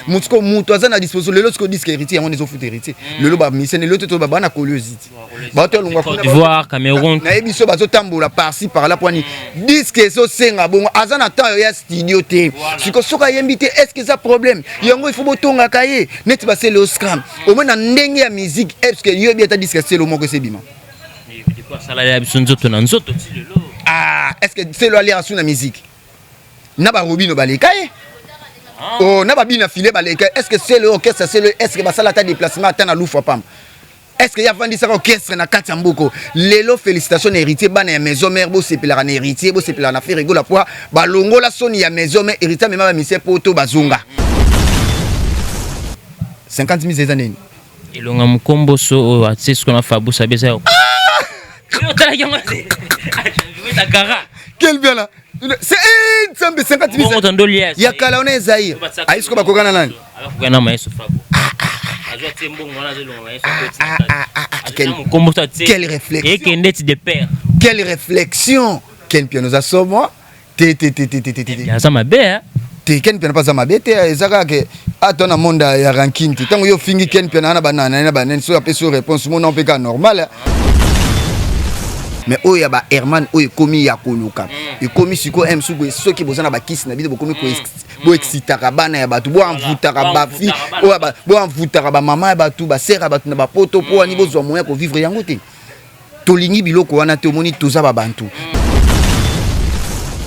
Moto sikoyo, moto aza na disposition lelo sikoyo, disque Héritier yango nde ezofuta Héritier lelo. Bamusicien lelo te, to baa na koliosi ti bato alongwa. Côte d'Ivoire, Cameroun. Nayebi so bazotambola par-ci par-là po ani disque ezosenga bongo, aza na temps ya studio te. Siko soki ayembi te, est ce que eza problème? Yango il faut botongaka ye neti basele oscram omoi na ndenge ya musique. Est ce que yoyebi ata disque Selo moko esebima? Asalala biso nzoto na nzoto ti lelo. Ah, est ce que Selo aliaka su na musique na barobino baleka ye? Oh, na babina file baleka. Est ce que Selo, orchestre Selo, est ce que basala ata déplacement ata na Lufa pamba? Est ce que ye avandisaka orchestre na kati ya mboka lelo? Félicitation na Héritier. Bana ya Maison Mère, bosepelaka na Héritier, bosepelaka na Ferre Gola, po balongola soni ya Maison Mère. Héritier amema bamusicien po to bazonga 50 000 eza nini? Elonga mokomboso oyo atie siko na Fabusa beza yo otalaki yango te gara. Quel bien là, c'est Nzambe, 50 000. Bongo tondolia. Ya kala wana Ezaire ayi siko bakokana nani? Abakoka na mayeso Fabo azwa tie mbongo wana, azolonga mayeso. Ah, ah, ah, ah, mokomboso atie. Quelle réflexion! Ekende ti de père. Quelle réflexion! Ken Piano oza somo te te te te te te te. Aza mabe, hein? Te, Ken Piano mpe aza mabe te. Eza kaka ke ata na monde ya rancune te. Ntango yo ofingi Ken Piano na banana na banani, soki apesi yo réponse, mona mpe kaka normal. Mais oyo ya ba Herman oyo ekomi ya koluka, ekomi sikoyo m suku. Soki boza na bakisi na bino, bokomi boexcitaka bana ya bato, boenvoûtaka bafille, boenvoûtaka bamama ya bato, basere ya bato na bapoto, mpo wani bozwa moyen kovivre yango te. Tolingi biloko wana te. Omoni, toza babantu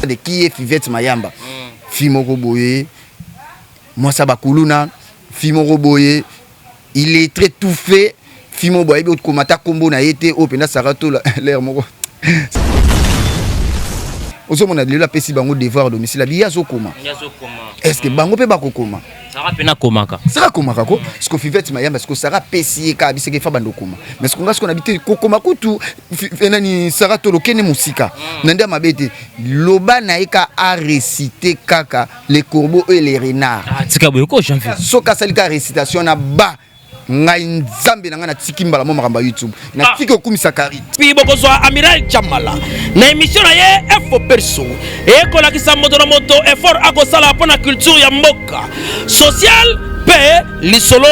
de qui est Fivette Mayamba, fi moko boye, mwasi ya bakuluna, fi moko boye, il est très tout fait, fi moko boye, ayebi okomata nkombo na ye te. Oyo mpenza Sara Tola lere moko ozomona lelo apesi bango devoir domicile, abi ye azokoma. Est ce que bango mpe bakokoma? Sara mpe nakomaka. Sara akomaka ko siko Fivete Mayamba, siko Sara apesi ye kaka biseke fa bando okoma. Mais siko nga siko na bi te kokoma kutu nani Sara Tolo okende mosika na nde ya mabe te. Loba na ye ka arécite kaka les corbeaux et les renards. Ah, tika boye ko, Janvier. Soki asali kaka récitation na ba ngai, Nzambe na ngai, natiki mbala mo makambo ya YouTube, natiki okumisa Kari. Mpi bokozwa Amiral Chamala na émission na ye Efo Perso, ekolakisa moto na moto effort akosala mpo na culture ya mboka, social mpe lisolo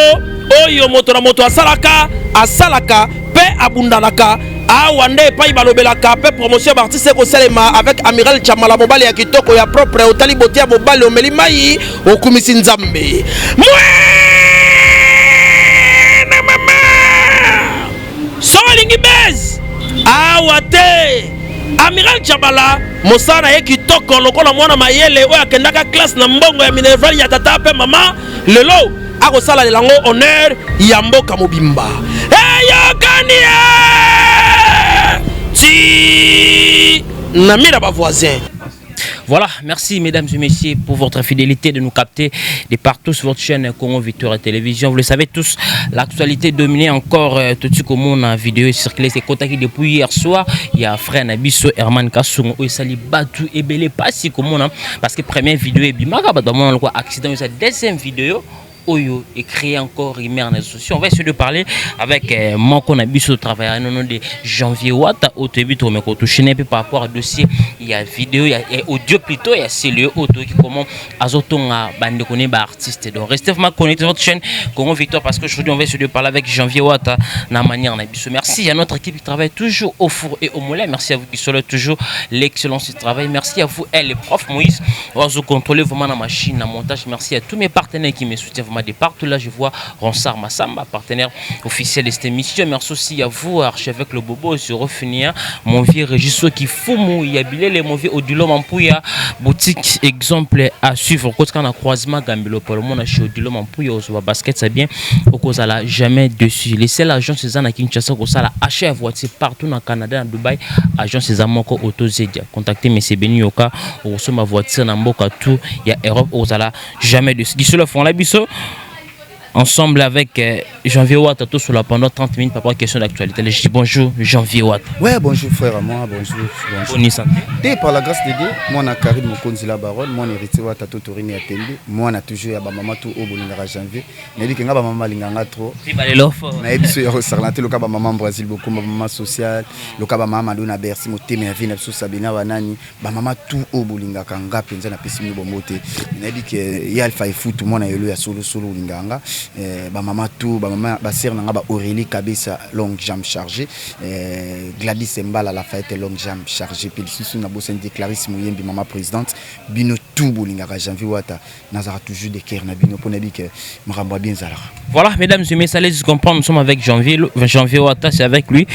oyo moto na moto asalaka asalaka mpe abundanaka. Awa nde epai balobelaka mpe promotion ya baartiste ekosalema avec Amiral Chamala, mobali ya kitoko ya propre. Otali bote ya mobali, omeli mai, okumisi Nzambe. Mwene mama, soki olingi base awa te, Amiral Chabala, mosala na ye kitoko lokola mwana mayele oyo akendaka classe na mbongo ya minerval ya tata mpe mama. Lelo akosala yango honneur ya mboka mobimba. Eyokani ye ti na mira bavoisin. Voilà, merci mesdames et messieurs pour votre fidélité de nous capter de partout sur votre chaîne Congo Victoire Télévision. Vous le savez tous, l'actualité dominait encore tout de suite comme on a vidéo circulé, c'est contacté depuis hier soir. Il y a frère na biso Herman Kassungo, esali batu ebele pasi comme on a, parce que première vidéo ebimaka, bah, dans quoi accident, c'est deuxième vidéo oyo et créer encore rumeur na réseaux sociaux. On va essayer de parler avec moko na biso travailleur nom de Janvier Wata otoyebi to meko toucher un peu par rapport à dossier. Il y a vidéo, il y a audio plutôt, il y a c'est auto qui comment azotonga bande connaît ba artiste. Donc restez vraiment connectés sur votre chaîne Congo Victoire, parce que aujourd'hui on va essayer de parler avec Janvier Wata na manière na biso. Merci à notre équipe qui travaille toujours au four et au moulin. Merci à vous qui sont toujours l'excellence du travail. Merci à vous, elle, le prof Moïse, on va vous contrôler vraiment la machine, la montage. Merci à tous mes partenaires qui me soutiennent vraiment de partout. Là, je vois Ronsard Massamba, partenaire officiel de cette émission. Merci aussi à vous, archevêque Le Bobo, sur Refinir, mon vieux Régis qui Fumu, Yabilele, mon vieux Odilo Mampouya, boutique exemple à suivre. Quand on a croisement Gambilo, pour le monde, chez Odilo Mampouya, au basket, c'est bien. Au cause, jamais dessus. Les seuls agents, c'est à Kinshasa, au sala achat voiture partout dans le Canada, dans Dubaï, agent c'est Moko Auto Zedia. Contactez M. Beni Yoka, au ma voiture dans Mboka tout, il y a Europe, au jamais dessus. D'ici le fond, la biso, ensemble avec Janvier Wata tosola pendant 30 minutes par rapport à question d'actualité. Je dis bonjour Janvier Wata. Ouais, bonjour frère à moi, bonjour. Bonjour. Bonne santé. Et par la grâce de Dieu, moi na Karim Mokonzi la baronne, moi héritier Wata Totorine ya Tembe, moi na toujours ya ba maman tout au bolingaka Janvier. Nayebi ke nga ba maman balinganga trop. Nayebi so ya kosakana te loka ba maman Brésil beaucoup, ba maman sociale, loka ba maman Madonna Bercy motema ya vie na biso Sabina banani, ba maman tout oyo bolingaka nga mpenza napesi bino bombo te. Nayebi ke ye Alpha Efutu mwana yelo ya solo solo olingaka nga, ba maman tout, ba maman ba sœur na nga ba Aurélie Kabesa longue jambe chargée, Gladys Mbala Lafayette longue jambe chargée, puis lisusu nabosani te Clarisse Muyembi maman présidente, bino tout bolingaka Janvier Wata, nazalaka toujours de cœur na bino mpo nayebi ke makambo ya bien ezalaka. Voilà, mesdames et messieurs, allez comprendre, nous sommes avec Janvier, Janvier Wata, c'est avec lui.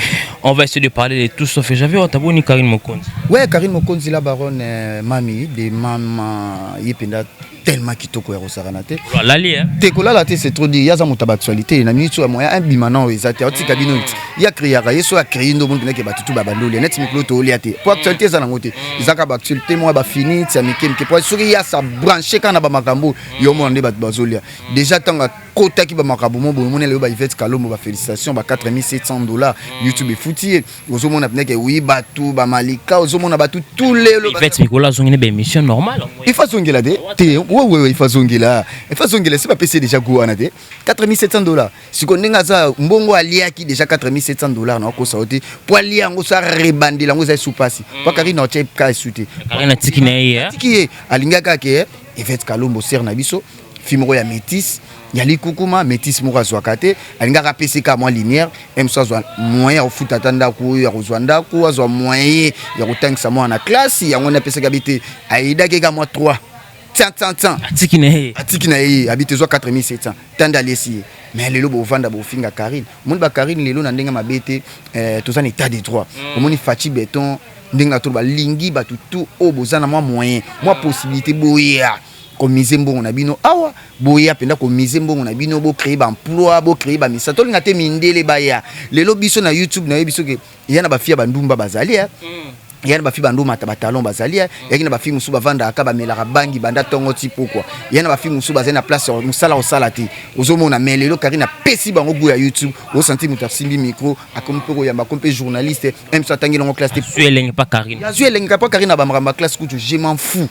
On va essayer de parler de tout sauf Janvier Wata, boni Karine Mokonzi. Ouais, Karine Mokonzi la baronne, mami, de mama, ye mpenza tellement kitoko ya kosakana te. Lali, hein? Te kolala te, c'est trop dire. Yaza moto ya baactualité na minute oyo ya moya abima na oyo eza te, aotika bino ye akreaka ye so acréer ndo omoni mpendake bato tu babandi olia neti mikolo toolia te po actualité eza nango te, eza kaka baactualité moko ya bafini ti ya mike mike, po soki ya sa branche kaka na bamakambo yo omona nde bato bazolia déjà. Ntango akotaki bamakambo mo boye, omoni lelo ba Ivete Kalombo, bafélicitation, ba 4700 $ YouTube efuti ye. Ozomona mpendake wi bato bamalika, ozomona bato tout lelo. Ivete Mikolo azongi na émission normale. Il faut azongela te te, wewewe, il faut azongela, il faut azongela. Si bapesi ye déjà gu wana te 4700 $, sikoyo ndenge aza mbongo aliaki déjà 4700 $ na okosa yo te, po alia yango so arebandela yango eza esu pasi, po Karine aotya ka esu te. Karine atiki na ye. Atiki ye, alingaki kaka ke Ivete Kalombo sere na biso, fi moko ya métis ya likukuma, métis moko azwaka te, alingaka apesi ka mwa lumière ye mosu azwa moyen ya kofuta ata ndako oyo ya kozwa ndako, azwa moyen ya kotangisa mwana na classe. Yango nde apesaki abi te, ayidaki ka mwa 3 tian tian tian. Atiki na ye. Atiki na ye, abi te zwa 4700 tande alesi ye. Mais lelo bovanda bofinga Karine, omoni bakarine lelo na ndenge mabe te. Toza na état de droit, omoni Fatshi Béton ndenge na tolo balingi bato tu oyo boza na mwa moyen, mwa possibilité, boya komiser mbongo na bino awa, boya mpenza komiser mbongo na bino, bocréer baemploi, bocréer bamisa. Tolinga te mindele baya lelo biso na YouTube. Nayebi soki eya na bafille ya bandumba bazali, ya na bafille bandumba batalon bazali, yaki na bafille mosusu bavandaka bamelaka bangi banda ntongo ti pokwa, ya na bafille mosusu bazali na place mosala kosala te, ozomona. Mais lelo Karine apesi bango goût ya YouTube, osanti moto asimbi micro, akomi mpe koyamba, akomi mpe journaliste, mso atangi nango classe te. Azwi elenge pa Karine. Azwi elenge pa Karine na bamakambo ya classe kutu, je m'en fous,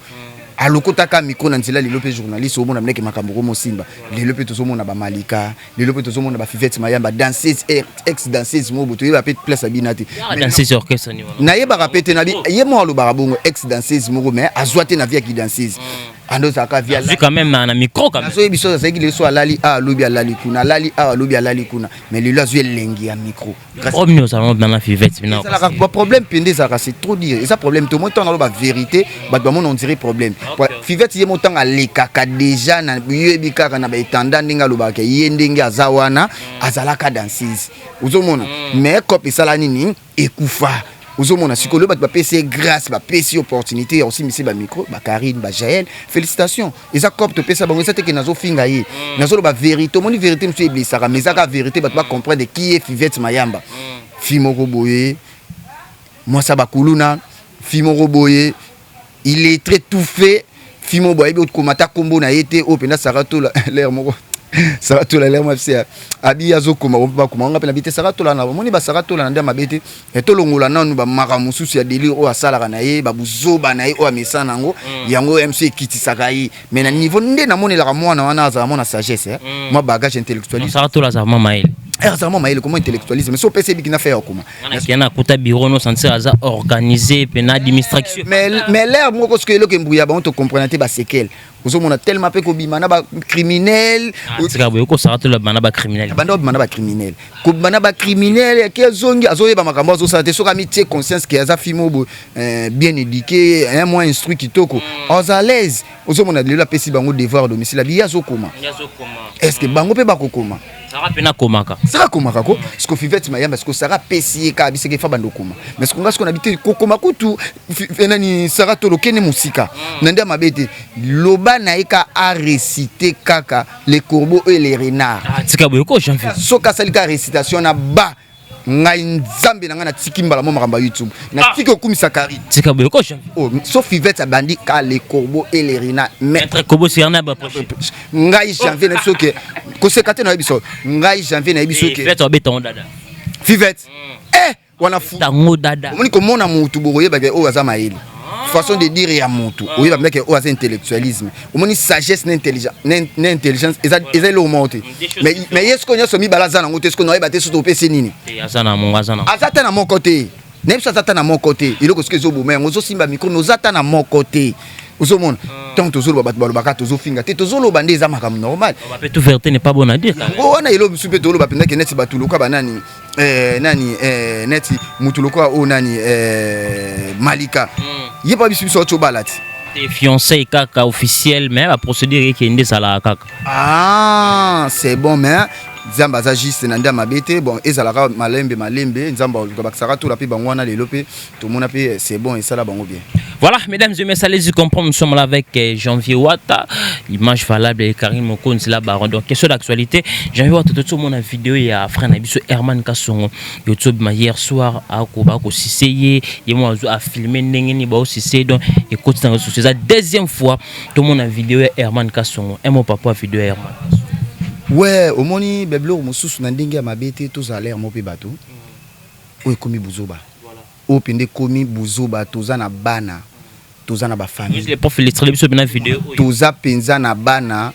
alokotaka micro na nzela. Lelo mpe journaliste, omona mleke makambo komosimba. Lelo mpe tozomona bamalika, lelo mpe tozomona bafivete mayamba, danseuse, ex danseuse moko boye, toyeba mpe place abina te. Danseuse orchestre ni wana? Nayebaka mpe te, nabi ye moko alobaka bongo, ex danseuse moko, mais azwa te na vie ya kidanseuse, ando ozalaka vie. Azwi quand même na micro quand même. Nazoyebi so azalaki lelo so alali awa, alobi alali kuna, alali awa, alobi alali kuna, mais lelo azwi elengi ya micro. Problème ozala na Fivete? Ezalaka baproblème mpenza, ezalaka, c'est trop dire, eza problème te. Moi ntango naloba vérité, bato bamona on dirait problème. Fivete ye mo ntango alekaka déjà na yoyebi kaka na baetanda ndenge alobaka ye ndenge aza wana, azalaka danseuse, ozomona. Mais cop esala nini, ekufa, ozomona. Sikoyo bato bapesi ye grâce, bapesi ye opportunité ya kosimbisa bamicro, bakarine, bajael, félicitation. Eza cop topesa bango, eza teke nazofinga ye, nazoloba vérité. Omoni vérité mosusu eblesaka, mais ezaka vérité, bato bacomprendre qui est Fivete Mayamba. Fi moko boye, mwasi ya bakuluna, fi moko boye il est très tout fait, fi moko boye ayebi okoma ta nkombo na ye te. Oyo mpenza Saratola lere moko, Saratola lere moko fc abi azokoma bakoma nga mpe na bi te. Saratola na omoni basaratola na nde mabe te, tolongola nanu bamaka mosusu ya délire oyo asalaka na ye, babuzoba na ye oyo amesana yango, yango mc ekitisaka ye. Mais na niveau nde namonelaka mwana wana azala mwana sagesse, mwa bagage intellectualisme. Saratola azala mwa mayele. Azala mwa mayele, comment intellectualisme so opesa ebiki na fe ya okoma. Wana akuta bureau no sentir aza organisé mpe na administration. Mais l'air moko soki eloko embuya bango, tocomprendre te basekele, ozomona tellement mpe kobima na bacriminel. Tika boye, okosaka toloba na bacriminel? Banda obima na bacriminel, kobima na bacriminel yaki azongi, azoyeba makambo azosala te. Soki amitie conscience ke aza fille moko boye bien éduqué, un moins instruit kitoko, aza à l'aise. Ozomona lelo apesi bango devoir domicile, abi ye azokoma, est ce que bango mpe bakokoma? Sara mpe nakomaka. Sara akomaka ko siko Fivete Mayamba, siko Sara apesi ye kaka biseke fa bando okoma. Mais siko nga siko nabi te kokoma kutu nani Sara tolokende mosika na nde ya mabe te, loba na ye ka aréciter kaka les corbeaux et les renards. Tika boye ko, Janvier. Soki asali ka récitation na ba Ngai Nzambe na ngai, natiki mbala mo makambo ya YouTube, natiki okumisa Karine. Tika boye ko, Janvier. Oh, so Fivette abandi ka le corbeau et les renards, mais Maître Kobo Serna ba proche. Ngai Janvier nayebi soki koseka te, nayebi so ngai Janvier nayebi soki Fivette abeta on dada. Fivette, eh, wana fu Tango dada. Omoni, komona mutu bokoyebaka oyo aza mayele, façon de dire ya mutu, oyeba meke oyo aza intellectualisme. Omoni, sagesse na intelligence eza eloko moko te. Mais ye sikoyo nyonso mibale aza nango te. Sikoyo nayeba te soki topesi nini. Te, aza na mongo, aza na. Aza ta na moko te. Nayebi so aza ta na moko te. Eloko soki ezoboma yango, ozosimba micro mais oza ta na moko te. Ozomona, ntango tozoloba, bato balobaka tozofinga te. Tozoloba nde eza makambo normal. Ba toute vérité n'est pas bonne à dire quand même. Yango wana, eloko mosusu mpe toloba mpenza ke neti bato lokola banani, nani, neti mutu lokola oyo nani, Malika, ye mpa biso, biso otobala ti. Te, fiancé kaka officiel, mais ba procédure ekende ezalaka kaka. Ah, c'est bon, mais Nzambe aza juste na nde ya mabe te. Bon, ezalaka malembe malembe, Nzambe aluka bakisaka tola mpe bango wana. Lelo mpe tomona mpe c'est bon, esala bango bien. Voilà, mesdames et messieurs, allez-y comprendre, nous sommes là avec Janvier Wata, image valable et Karine Mokonzi la baron. Donc, question d'actualité, Janvier Wata, tout le monde a vidéo, il y a frère na biso Herman Kassongo, YouTube ma hier soir, a ko ba ko siseye, et moi a filmé ndenge ni ba siseye, donc écoute dans c'est la deuxième fois, tout le monde a vidéo ya Herman Kassongo. Un mot papa vidéo ya Herman Kassongo. Ouais, omoni, babiloko mosusu na ndenge ya mabe te, tozala ere mo mpe bato oyo ekomi buzoba, oyo mpenza ekomi buzoba. Toza na bana, toza na bafamille. Les profs illustrent biso bina vidéo oyo. Toza mpenza na bana,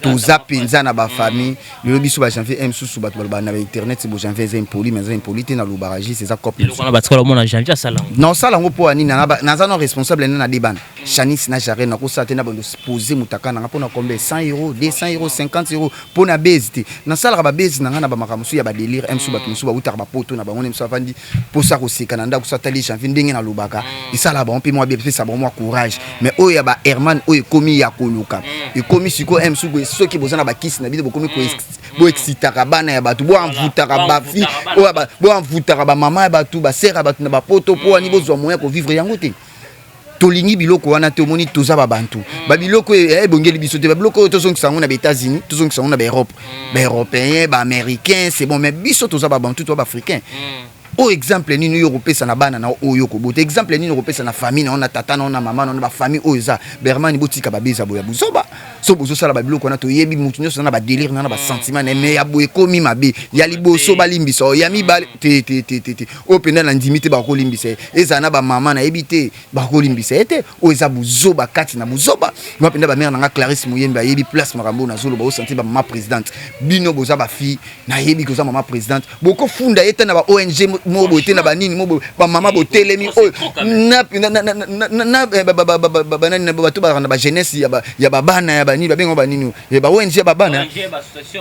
toza mpenza na bafamille. Lelo biso bajanvier m susu, bato balobaka na bainternet bo Janvier eza impoli, mais eza impoli te. Nalobaka juste, eza cope. Eloko wana batikala omona Janvier asala yango. Na osala yango mpo ya nini? Naza no responsable nde na de bana, Chanis na Jaren. Nakosala te na bando pose mutaka nanga mpona combien? 100 euro, 200 euro, 50 euro mpo na base te. Nasalaka babase na ngai na bamakambo mosusu ya badélire. Mosusu bato mosusu bautaka bapoto na bango nde mosusu avandi mposa koseka na ndako, so atali Janvier ndenge nalobaka, esalaka bango mpe mwa bien, epesa bango mwa courage. Mais oyo ya ba Herman oyo ekomi ya koluka, ekomi sikoyo mosusu soki boza na bakisi na bino, bokomi boexcitaka bana ya bato, boenvoûtaka bafille oyo, boenvoûtaka bamama ya bato, basere ya bato na bapoto mpo wani bozwa moyen kovivre yango te. Tolingi biloko wana te. Omoni, toza babantu, babiloko oyo ebongeli biso te. Babiloko oyo tozongisa yango na baÉtats-Unis, tozongisa yango na baEurope, baEuropéen, baAméricain, c'est bon. Mais biso toza babantu, toza baAfricain. Oyo exemple nini oyo okopesa na bana na oyo okobota? Exemple nini okopesa na famille na yo, na tata na yo, na mama na yo, na bafamille oyo eza bermani? Botika babeza boya buzoba. So bozosala babiloko wana, toyebi motu nyonso na badélire na basentiment na ye, mais ya boye ekomi mabe. Ya liboso balimbisa oyo, ya mibale te, te, te, te, te. Oyo mpenza na ndimi te bakolimbisa ye. Ezala na bamama, nayebi te, bakolimbisa ye te. Oyo eza buzoba kati na buzoba. Nga mpenza, bamare na nga Clarisse Moyembe ayebi place makambo oyo nazoloba. Osanti bamama présidente, bino boza bafille, nayebi koza mama présidente, bokofunda ye te na ba ONG mo boye te, na banini mo boye, bamama botelemi oyo banani, bato bazalaka na bajeunesse ya babana ya banini, babenga banini, ba ONG ya babana,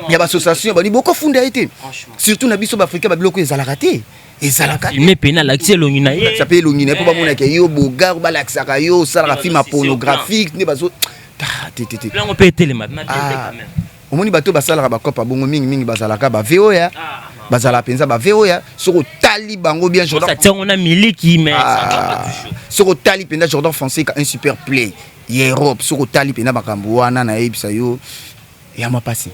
ya baassociation bani, bokofunda ye te. Surtout na biso baafricain, babiloko ezalaka te, ezalaka. Filme pena, alakisi elongi na ye. Balakisa mpe elongi na ye mpo bamonaka yo bogar, balakisaka yo osalaka film ya pornographique nde bazo te, te, te. Yango mpe etelema. Ah, omoni, bato basalaka bakope bongo mingimingi bazalaka bave oya, bazalaka mpenza bave oya. Soki otali bango bien, Jordan Tiango na miliki, mais Ah, soki otali mpenza Jordan Fonseca, un super play ya Europe, soki otali mpenza makambo wana, nayebisa yo, eya mwa pasi,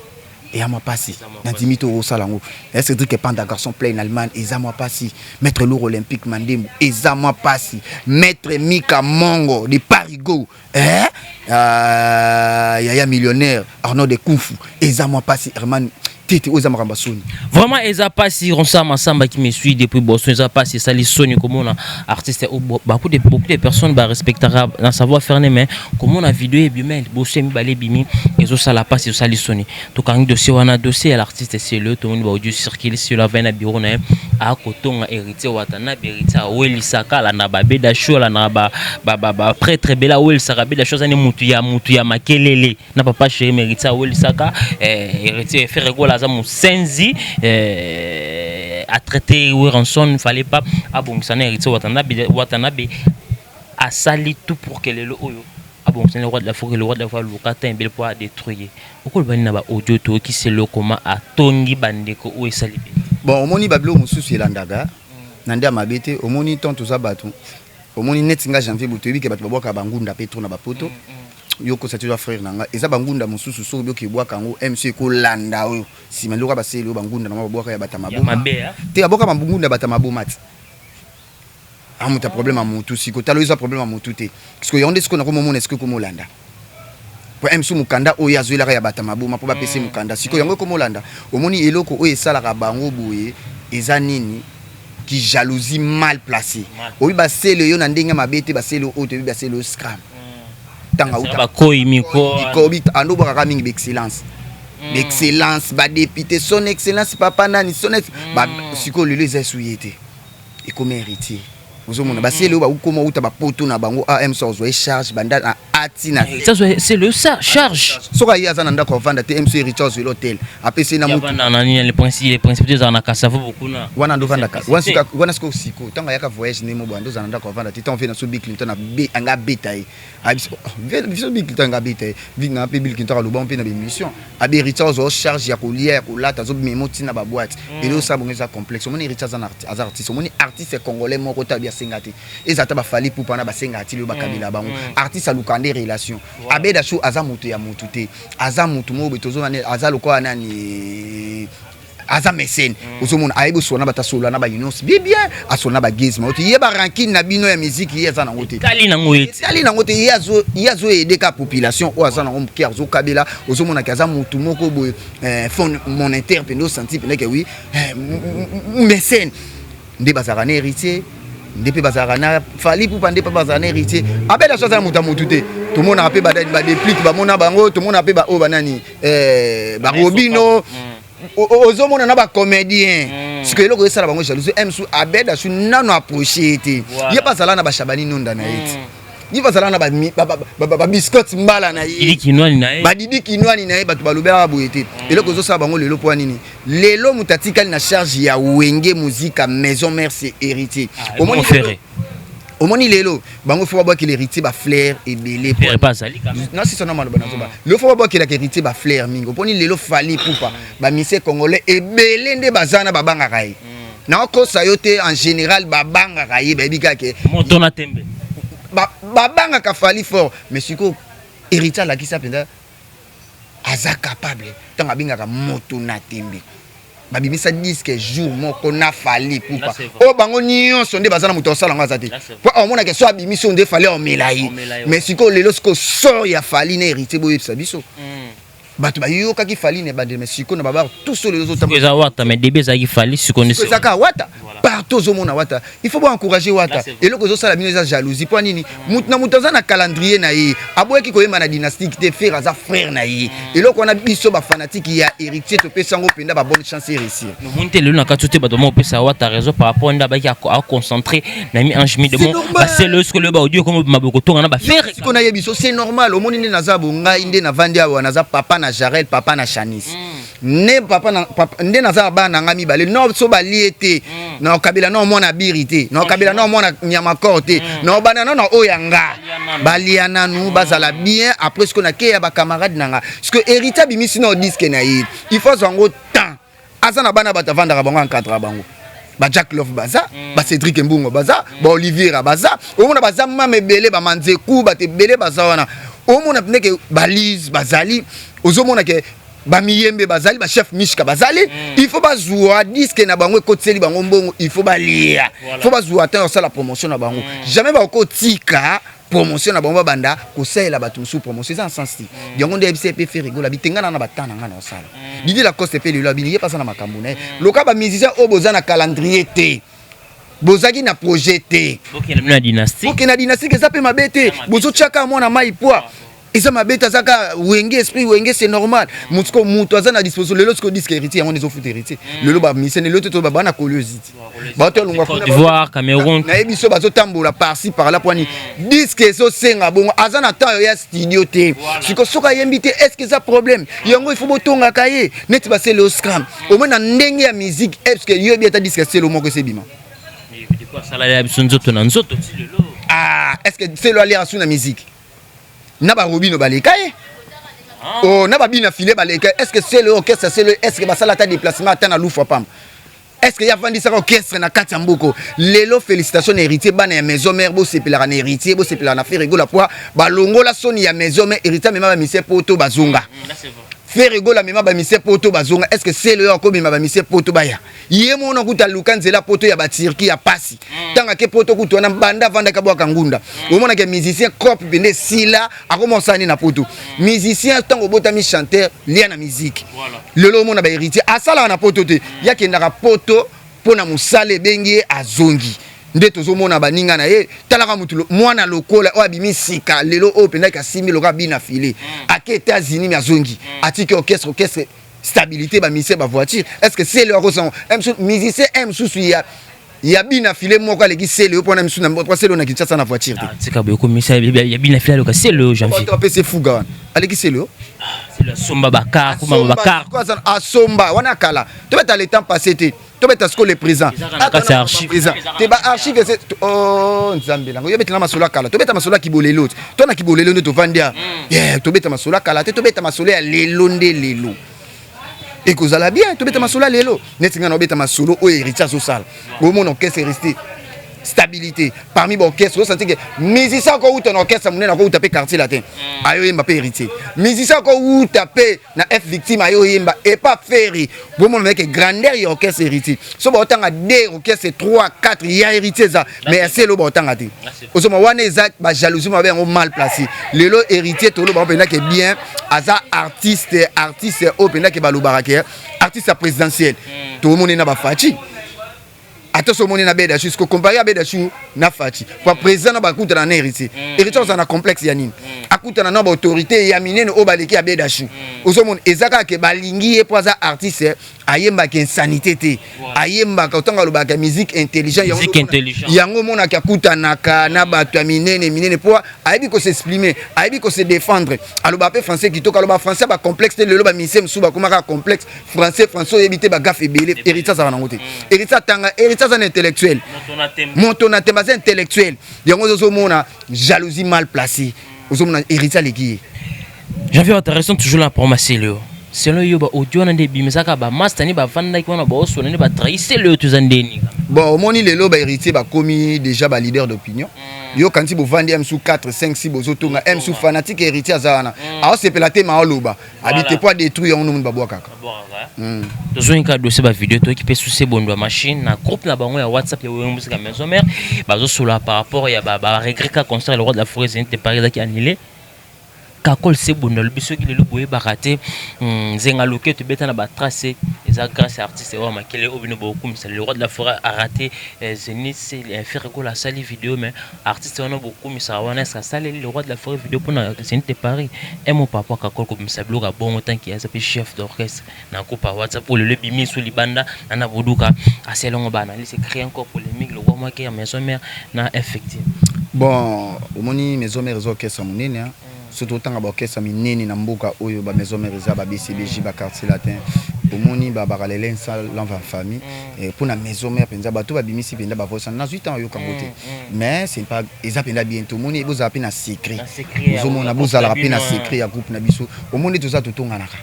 eya mwa pasi. Nandimi te okosala yango. Cédric Epanda, garçon play en Allemagne, eza mwa pasi. Maître Lour Olympique Mandembo, eza mwa pasi. Maître Mika Mongo de Parigo, eh? Yaya millionnaire Arnaud de Kufu, eza mwa pasi. Herman tete, oyo eza makambo ya soni. Vraiment eza pasi. Ronsard Masamba qui me suit depuis Boston, eza pasi, esali soni komona artiste oyo beaucoup de personnes barespectaka na savoir faire, mais komona video ebima liboso ya mibale ebimi, ezosala pasi, ezosali soni. Tokangi dossier wana, dossier ya l'artiste Selo. Tomoni baaudio circule, Selo avai na bureau na ye, akotonga Héritier Watanabe. Héritier awelisaka, alandaka babeda show, alandaka baprêtre ebele, awelisaka beda show. Aza ne mutu ya makelele na papa chéri, mais Héritier awelisaka Héritier Ferre Gola aza mosenzi, atraité Werrason. Fallait pas abongisa na Héritier Watanabe. Watanabe asali tout pour que lelo oyo abongisa le roi de la forêt. Le roi de la forêt aluka ta ebele mpo adétruire. Okoloba nini na baaudio toyoki Selo koma atongi bandeko oyo esali be? Bon, omoni, babiloko mosusu elandaka na nde ya mabe te. Omoni, tant toza bato, omoni neti nga Janvier boye, toyebi ke bato babwakaka bangunda mpe trop na bapoto. Yo kosa te, oza frère na nga. Eza bangunda mosusu, soki oyoki ebwaka yango, mc ekolanda oyo nsima. Eloko baseli oyo, bangunda nango babwaka ya bato ya maboma te. Babwaka bangunda ya bato ya maboma te. Amuta problème ya motu siko tala, oyo eza problème ya motu te. Siko yango nde sikoyo nakomomona esiko ekomolanda po msu mokanda oyo azwelaka ya bato ya maboma mpo bapesa ye mokanda. Sikoyo yango ekomolanda. Omoni eloko oyo esalaka bango boye eza nini? Ki jalousie mal placé. Oyo basele yo na ndenge mabe te, basele oyo toyebi, basele oyo scram ntango auta Bakoyi miko. Ando bwakaka mingi baexcellence, baexcellence, badéputé, son excellence, papa nani, son. Sikoyo lelo eza esu ye te, ekomi héritier. Ozomona basele oyo bakokoma uta bapoto na bango, am so azwa ye charge banda na ati na Ça, c'est le ça charge. Soki aye, aza na ndako avanda te. Mc héritier azweli hotel, apesi ye na mutu. Na nani, les principes ezala na Kasavu bokuna. Wana ndo vandaka wana. Sikoyo siko ntango ayaka voyage nde mo boye, ando ozala na ndako avanda te. Ntango vie na so Bill Clinton anga abeta ye, biso Bill Clinton anga abeta ye nga mpe Bill Clinton aloba mpe na bémission abe héritier azwa charge ya kolia, ya kolata, azomema ntina baboîte. Elo osala bongo eza complexe. Omoni, héritier aza artiste. Omoni, artiste congolais moko te abi asenga te. Eza ata baFally Ipupa wana basengaka ti lelo, bakabela bango. Artiste aluka nde relation. Abeda so aza moto ya motu te, aza motu moko boye. Tozomona aza lokola nani, aza mécène. Ozomona ayebi osola na bato, asola na baInnoss'B bien, asola na bagezma ote. Ye barancune na bino ya musique, ye aza nango te. Tali nango ye. Etali nango te. Ye azoaider ka population oyo aza nango moke, azokabela. Ozomonaki aza motu moko boye, fonds monétaire mpenza, osanti mpenza ke oui, mécène nde bazalaka na héritier, nde mpe bazalaka na Fally Ipupa, nde mpe bazalaka na héritier. Abela so aza na moto ya motu te. Tomonaka mpe badeplique, bamona bango. Tomonaka mpe oyo banani, barobino. Ozomona na bacomédien. Sikoyo eloko esala bango jalousie, msu abeda su nano approche ye te. Ye mpe azala na bashabani nonda na ye te. Ye mpe azala na babiscotte mbala na ye, badidi kinwani na ye. Bato balobelaka boye te. Eloko ezosala bango lelo mpo nini? Lelo moto atikali na charge ya Wenge Musica Maison Mère, c'est héritier. Omoni lelo bango fo babwakela héritier bafleur ebele. Nasisa na maloba nazoba. Lelo fo babwakelaka héritier bafleur mingi. Oponi lelo Fally Ipupa, bamusiciens congolais ebele nde baza na babangaka ye. Nakokosa yo te, en général babangaka ye, bayebi kaka Moto na tembe. Babangaka Fally fort. Mais sikoyo héritier alakisa mpenza aza capable. Ntango abengaka moto na tembe, babimisa disque jour moko na Fally Ipupa. Oyo bango nyonso nde baza na moto asala yango aza te, po aomonaka so abimisi oyo nde Fally aomela ye. Mais sikoyo lelo, sikoyo sort ya Fally na héritier, boyebisa biso. Bato bayokaki Fally na ebandeli, mais sikoyo na babar tous oyo lelo Eza Wata, mais début ezalaki Fally. Sikoyo ezaka Wata. Partout ozomona Wata. Il faut boencourager Wata. Eloko ezosala bino eza jalousie. Mpo nini? Mutu na mutu aza na calendrier na ye. Aboyaki koyemba na dynastique te. Ferre aza frère na ye. Eloko wana, biso bafanatike ya héritier topesi yango mpenza babonne chance e réussir. Omoni te lelo na kati te, bato moko opesa Wata raison par rapport nde abaki aconcentré na mi ange mi demo basele. Sikoyo lelo baaudio komo maboko tonga na baFerre. Sikoyo nayebi so c'est normal. Omoni nde naza bongai, nde navandi awa, naza papa na Jarel, papa na Chanis, nde papa na papa, nde naza na bana na nga mibale. No so balie te, na okabela na omwana biri te, na okabela na omwana nyamakor te, na obanda na oyo ya nga balia nanu, bazala bien. Après sikoyo nakeya bacamarade na nga. Sikoyo héritier abimisi na disque na ye, il faut azwa yango temps. Aza na bana, bato avandaka bango, encadra bango. Ba Jack Love baza, ba Cédrik Mbungo baza, baOliviera baza. Omona baza mama ebele, bamanzeku, bato ebele baza wana. Omona ndeke balise bazali, ozomona ke bamiyembe bazali, bachef mishka bazali. Il faut bazwa disque na bango, ekotiseli bango mbongo, il faut balia, il faut bazwa temps ya kosala promotion na bango. Jamais bakotika promotion na bango, babanda kosalela bato mosusu promotion, eza na sens te. Yango nde yebisa mpe Ferre Gola bitenga na batan na nga na osala. Didi Lacoste mpe lelo abini, ye mpe aza na makambo na ye. Loka bamusicien oyo boza na calendrier te, bozalaki na projet te. Bokende na dynastie. Okende na dynastie, eza mpe mabe te. Bozotiaka mwana mai poa, eza mabe te. Aza kaka Wenge, esprit Wenge, c'est normal. Siko moto aza na disposition lelo. Siko disque héritier, yango nde ezofuta héritier lelo. Bamusicien lelo te, to baa na curiosité, bato alongwa. Côte d'Ivoire, Cameroun. Nayebi so bazotambola par-ci par-là. Poani disque ezosenga bongo, aza na temps ya studio te. Siko soki ayembi te, est ce que eza problème? Yango il faut botongaka ye neti basele oscram omoi na ndenge ya musique. Est ce que yoyebi ata disque selo moko esebima? Asalala biso nzoto na nzoto ti lelo. Ah, est ce que selo aliaka su na musique na barobino baleka ye? Oh, na babina file baleka. Est ce que selo, orchestre selo, est ce que basala ata déplacement ata na lufa pamba? Est ce que ye avandisaka orchestre na kati ya mboka? Lelo félicitation na Héritier. Bana ya Maison Mère, bosepelaka na Héritier, bosepelaka na Ferre Gola, po balongola soni ya Maison Mère. Héritier amema bamusiciens poto, bazonga. Ferre Gola amema bamusiciens poto, bazonga. Est ce que sele oyo akomema bamusiciens poto baya? Ye mona kuta aluka nzela poto ya baturki ya pasi. Ntango ake poto kutu wana, banda avandaka, bwaka ngunda. Omonaka musicien cope pende esila, akoma osala nini na poto? Musicien, ntango obotami chanteur, lia na musique. Lelo omona baHéritier asalaka na poto te. Ye akendaka poto mpo na mosala ebengi ye, azongi. Nde tozomona baninga na ye. Talaka mutu mwana lokola oyo abimi sika lelo oyo mpendaki, asimbi lokola bina file, ake États-Unis, mi azongi, atiki orchestre, orchestre stabilité, bamusicien, bavoiture. Est ce que sele akosango musicien mosusu ya bina file moko aleki sele oyo? Mpona misu na sele oyo na Kinshasa na voiture te. Tika boye, komisa ya bina file aloka sele oyo, Janvier. Apesi fuga wana, aleki sele oyo. Sele asomba bacar, kuma bacar. Asomba wana kala. Tobeta le temps passé te, tobeta sikoyo le présent. Te, baarchive ese o Nzambe lango. Yo betela masolo ya kala, tobeta masolo ya kibolelo te. To na kibolelo nde tovandi ya, tobeta masolo ya kala te, tobeta masolo ya lelo. Nde lelo ekozala bien, tobeta masolo ya lelo. Neti ngai na obeta masolo oyo Héritier azosala, omona orchestre Héritier, stabilité parmi baorchestre. Osanti ke musicien akouta na orchestre monene, akouta mpe Quartier Latin, ayoyemba mpe Héritier. Musicien akouta mpe na F Victime, ayoyemba epa Ferre. Bomona meke grandeur ya orchestre Héritier. So baotanga 2 orchestre, 3, 4 ya Héritier eza, mais ya selo baotanga te. Ozoma wana eza bajalousie mabe yango mal placé. Lelo Héritier, toloba mpenza ke bien, aza artiste, artiste oyo mpenza ke balobaka ke artiste ya présidentiel. Tomoni na bafaci, ata so omoni na beda jusqu'au comparer abeda chu na Faci po président na bakutana na Héritier. Héritier ozala na complexe ya nini? Akutana na baautorité ya minene oyo baleki ya beda chu. Ozomona eza kaka ke balingi ye mpo aza artiste, ayembaka insanité te, ayembaka ntango alobaka musique intelligent. Yango omonaka akutanaka na bato ya minene minene, mpo ayebi kos'exprimer, ayebi kose défendre. Aloba mpe français kitoko, aloba français bacomplexe te. Lelo bamusicien mosusu bakomaka complexe, français, français oyebi te, bagafe ebele. Héritier azala nango te. Héritier atanga, Héritier aza na intellectuel, moto na tembe, aza intellectuel. Yango ozomona jalousie mal placée, ozomona Héritier aleki ye. Janvier, intéressant toujours là pour Marcelo. Selon yo, ba audio wana nde ebimisaka bamaster nde bavandaki wana, baosona nde batrahir lelo, toza ndeni? Bon, omoni lelo bahéritier bakomi déjà baleader d'opinion. Yo kanti bovandi msu 4, 5, 6, bozotonga msu fanatique. Héritier aza wana, aosepela te, ma oloba abi te po adétruire yango. Nomoni babwakaka. Tozongi kaka dossier bavideo. Toyoki mpe susi ebondo ya machine na groupe na bango ya WhatsApp ya Wenge Musica Maison Mère, bazosola par rapport ya baregret ka concert Le Roi de la Forêt Zénith de Paris ezalaki annulé. Kakol Sebondo alobi soki lelo boyebaka te nzenga loke tobeta na batrace, eza grâce ya artiste oyo makele oyo bino bokumisa. Le Roi de la Forêt a raté Zénith, Ferre Gola asali vidéo, mais artiste wana bokumisaka wana, est asaleli le Roi de la Forêt vidéo mpona Zénith de Paris? Un mot par rapport Kakol kobimisa biloko ya bongo, tanki aza mpe chef d'orchestre na groupe ya WhatsApp oyo lelo ebimi so libanda na na boduka asali yango, baanalyse créer encore polémique, le roi mwake ya Maison Mère na effective. Bon, omoni Maison Mère eza orchestre monene. Surtout otanga baorchestre minene na mboka oyo, bamaison mère eza ba BCBG, baQuartier Latin, omoni bakalele l'enfant famille. Mpona Maison Mère mpenza, bato babimisi mpenza bavoice, nazwi ntango oyokango te, mais c'est pas eza mpenza bien te. Omoni, bozala mpe na secret, ozomona, bozalaka mpe na secret ya groupe na biso. Omoni, toza totonganaka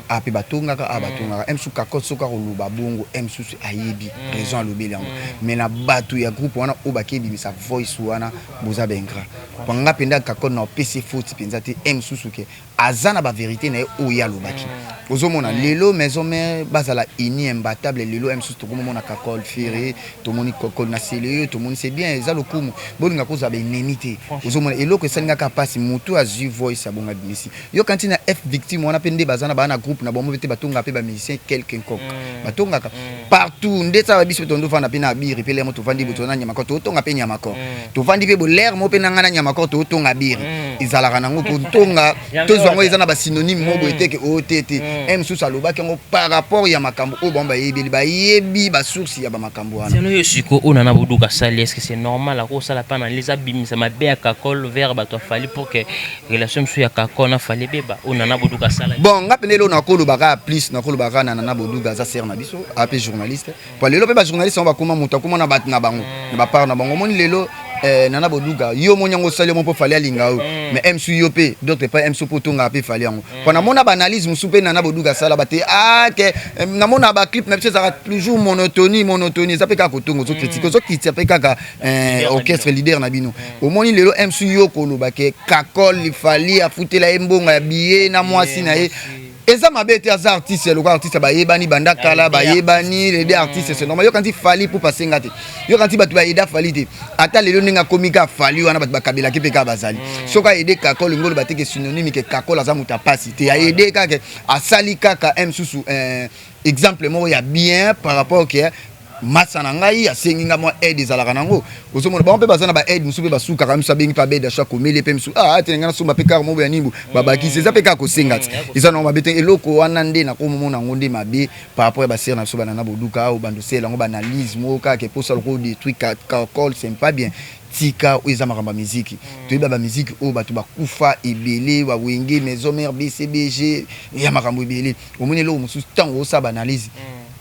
a mpe batongaka a batongaka mosusu. Kakot soki akoloba bongo, mosusu ayebi raison alobeli yango, mais na bato ya groupe wana oyo bakebimisa voice wana, boza baingrat. Po nga mpenza Kakot na opesi faute mpenza te. Mosusu ke aza na bavérité na ye oyo ye alobaki. Ozomona lelo Maison Mère bazala uni, imbattable. Lelo mosusu tokomomona Kakol Ferre, tomoni Kakol na sele oyo, tomoni c'est bien, eza lokumu. Bolinga kozala baennemi te. Ozomona eloko esalingaka mpasi, motu azwi voice abongo abimisi. Yoka ntina F Victime wana mpe nde baza na baa na groupe na bango te, batongaka mpe bamusicien quelconque, batongaka partout. Nde sala biso mpe tondofanda mpe na abiri mpe lemo tovandi bo, toza na Nyamakor, totonga mpe Nyamakor, tovandi mpe bolere mo mpe na ngai na Nyamakor, totonga biri. Ezalaka nango kotonga, tozwa yango eza na basynonyme mo boye te ke oyo te te. Mosusu alobaki yango par rapport ya makambo oyo bango bayebeli, bayebi basource ya bamakambo wana. Selo oyo sikoyo oyo nana boduka asali, est ce que c'est normal akosala mpe analyse, abimisa mabe ya Kakol vers bato afali pour que relation mosusu ya Kakol na Fali ebeba, oyo nana boduka asala? Bon, nga pene eloko nakoloba kaka plus, nakoloba kaka na nana boduka, aza sere na biso, ape journaliste. Po lelo mpe bajournaliste yango bakóma, moto akóma na bato na bango, na bapart na bango. Omoni lelo Nana Boduka, yo moni yango, osali yo mpo Fally alinga yo, mais msu yo mpe d'autre part msu mpo otongaka mpe Fally yango, mpo namona baanalyse mosusu mpe Nana Boduka asala bate ke namona baclip na biso ezalaka toujours monotonie, monotonie. Eza mpe kaka kotonga, ozocritiquer, ozokitia mpe kaka orchestre leader na bino. Omoni lelo msu yo koloba ke Kakol, Fally afutela ye mbongo ya billet na mwasi na ye, eza mabe te. Aza artiste, lokola artiste bayebani banda kala, bayebani les deux artistes, c'est normal. Yoka nti Fally mpo pasenga te, yoka nti bato bayeda Fally te. Ata lelo ndenge akomi ka Fally wana, bato bakabelaki mpe kaka bazali. Soki ayede Kakol, olingi oloba te ke synonyme ke Kakol aza moto apasi te. Ayede kaka, asali kaka mosusu exemple moko ya bien par rapport ke masa na ngai asengi nga mwa aide. Ezalaka nango, ozomona bango mpe baza na baaide mosusu mpe basukaka. Misu abengi mpe abede asho akomeli mpe misu atene ngai nasomba mpe kaka moko ya nimbu babakisi. Eza mpe kaka kosenga ti, eza nango mabe te. Eloko wana nde nakomomona yango nde mabe par rapport ya basere na biso banana Boduka oyo bandosela yango baanalyse moko kaka eposa lokola odétruire Kakol. C'est pas bien. Tika oyo eza makambo ya miziki. Toyeba bamiziki oyo bato bakufa ebele, bawenge, Maison Mère, BCBG, ya makambo ebele. Omoni eloko mosusu, ntango osala baanalyse,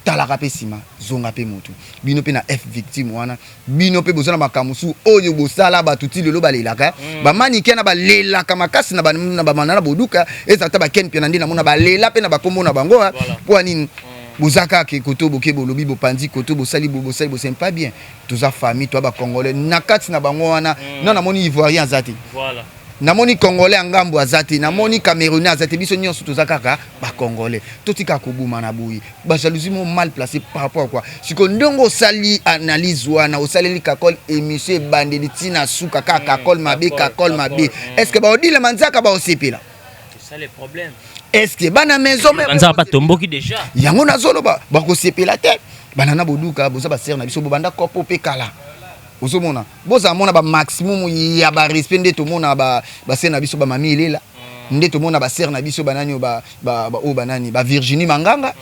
talaka mpe nsima, zonga mpe motu. Bino mpe na F Victime wana, bino mpe boza na makambo mosusu oyo bosala bato ti lelo balelaka. Bamanike na balelaka makasi na bamana na Boduka, ezala ta bakene mpe na nde namona balela mpe na bakombo na bango. Mpo ya nini boza kaka koto boke, bolobi, bopanzi koto, bosali, bosali, bosali pas bien? Toza famille, toza bacongolais na kati na bango wana. Na namoni Ivoirien aza te, namoni Congolais ya ngambo aza te, namoni Camerounais aza te. Biso nyonso toza kaka bacongolais. Totika kobuma na boye bajalousie mo mal placé par rapport à quoi? Sikoyo ndenge osali analyse wana, osaleli Kakol émission, ebandeli ntina suka kaka Kakol mabe, Kakol mabe. Est ce que baodilema nzaka baosepela? Est ce que bana Maison Nzaka batomboki déjà. Yango nazoloba, bakosepela te. Banana Boduka, boza basere na biso, bobanda kopo mpe kala. Ozomona bozala mona bamaximum ya barespect nde tomona basere na biso bamami elela, nde tomona basere na biso banani oyo banani, bavirginie Manganga.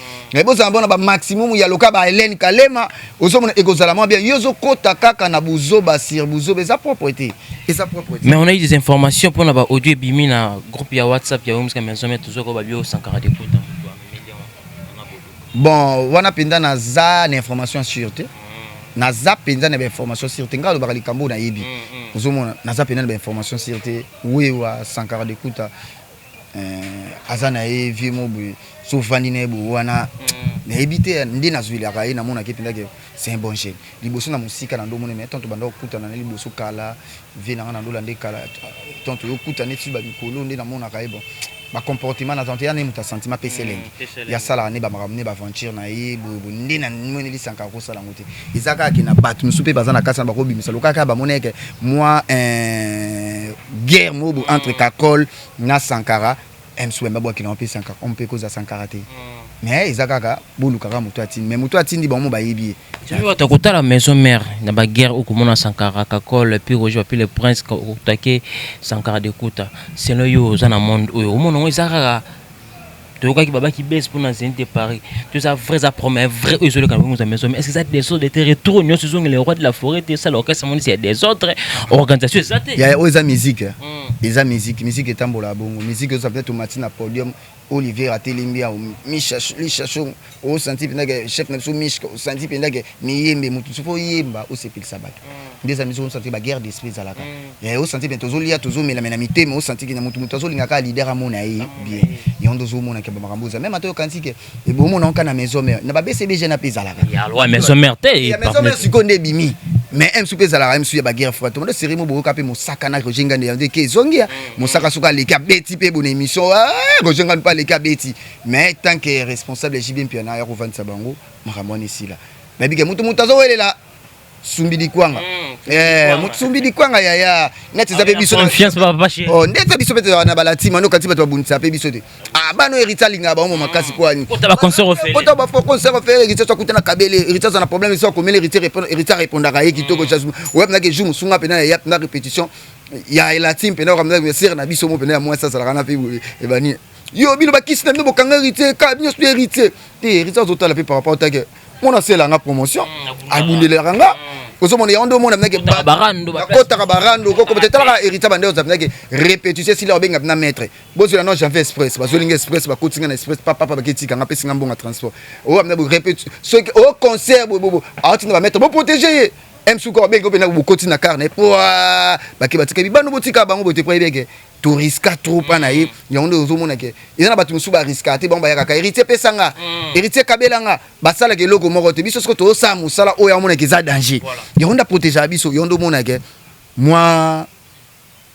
Bozala bona bamaximum ya loka ba Hélène Kalema. Ozomona ekozala mwa bien. Yo ozokota kaka na buzoba sur buzoba, eza propre te, eza propre te. Mais on a eu des informations mpona baaudio ebimi na groupe ya WhatsApp ya Wemska Maison Mère, tozoko babio Sankara Dekuta. Bon, wana mpenza naza na information sûre te, naza mpenza na bainformation sûre te. Ngai alobaka likambo oyo nayebi. Ozomona naza mpenza na bainformation sûre te. Wewa Sankara Dekuta aza na ye vie mo boye, so ovandi na ye boye wana, nayebi te nde nazwelaka ye. Namonaki mpenza ke c'est un bon jeune liboso na mosika na ndomoni, mais tanto banda kokutana na liboso kala, vie na nga na ndola nde kala, tanto yokutana neti bamikolo nde namonaka ye. Bon, bacomportement na tanto ya ne moto asentiment apesi elengi, yasalaka nde bamakambo nde baaventure na ye boyeboye nde na moneli Sankara kosala yango te. Eza kaka ke na bato mosusu mpe baza na kati na bakobimisa loka kaka bamona eke mwa guerre moko boye entre Kakol na Sankara. Msu bamba bwakela mpe Sankara o mpe kozala Sankara te, mais eza kaka bolukaka moto atindi, mais moto atindi bango bayebi ye. Bato kotala Maison Mère na baguerre, okomona Sankara, Kakol, puis Roger, puis le Prince otake Sankara Dekuta. Selon yo, oza na monde oyo, omona yango eza kaka toyokaki babaki bese mpona Zénith de Paris to eza vrai, eza promesse vrai oyo ezoleka na bongo za Maison Mère? Est ce que eza désordre te? Retour nyonso ezongela roi de la forêt te, esala orchestre monisi ya désordre, organisation eza te. Ya oyo eza musique, eza musique. Musique etambola bongo. Musique oza peut-être omati na podium, Olivier atelembi awo, Misha osanti mpenza ke chef na biso Mishka, osanti mpenza ke miyembe motu soki oyemba osepelisa bato nde eza musique. Osanti baguerre d'esprit ezalaka, osanti mpe tozolia, tozomela me na mitema, osanti ke na motu motu azolinga kaka leader amona ye bien. Yango nde ozomona ke bamakambo eza même ata okanisi ke ebomona oka na Maison Mère, na baBCBG na mpe ezalaka. Maison Mère te. Maison Mère sikoyo nde ebimi, mais msu mpe ezalaka msu ya baguerre froide. Tomondo série mo boyoka mpe Mosaka na Roger Ngande yango ke ezongi ya Mosaka, soki aleki abeti mpe bona émission, Roger Ngande mpe aleki abeti. Mais tant que responsable ya JB Mpiana ya kovandisa bango, makambo wana esila. Bayebi ke mutu mutu azowelela sumbi likwanga, motu sumbi likwanga yaya neti eza mpe biso nde eza biso mpe na balatima nde okati bato babundisa mpe biso te. Bana oyo Héritier alingaka bango makasi po ani kota baconcert ofele. Héritier so akuta na kabele, Héritier aza na problème, so akomeli Héritier, Héritier arépondaka ye kitoko. Oya mpena ke jour mosunga mpena ya mpena répétition ya elatime mpena okamna sere na biso mo mpena ya mwasi azalaka na mpe ebani yo bino bakisi na bino bokanga Héritier ka nyonso Héritier te. Héritier azotala mpe par rapport take mona asalelanga promotion, abundelelaka nga. Ozomona yango nde omona mnake bakotaka barando kokobota. Etalaka Héritier bande oza mnake répétition esili, babenga na maître bozwela no Janvier Express, bazolinga Express, bakotinga na Express papapa, baketikanga, apesinga mbongo ya transport. Oyo amna répétition, soki o concert bobobo aotinda bamaître boprotéger ye. Msuka babenge mpe na bokoti na car na ye po bake batika bibano, botika bango boye te, po ayebeke toriska trop mpa na ye. Yango nde ozomona ke eza na bato mosusu bariskaka te. Bango bayakaka: "Héritier, pesanga, Héritier, kabelanga." Basalaka eloko moko te. Biso siko tozosala mosala oyo amonaka eza danger. Yango nde aprotégeaka biso. Yango nde omonake mwa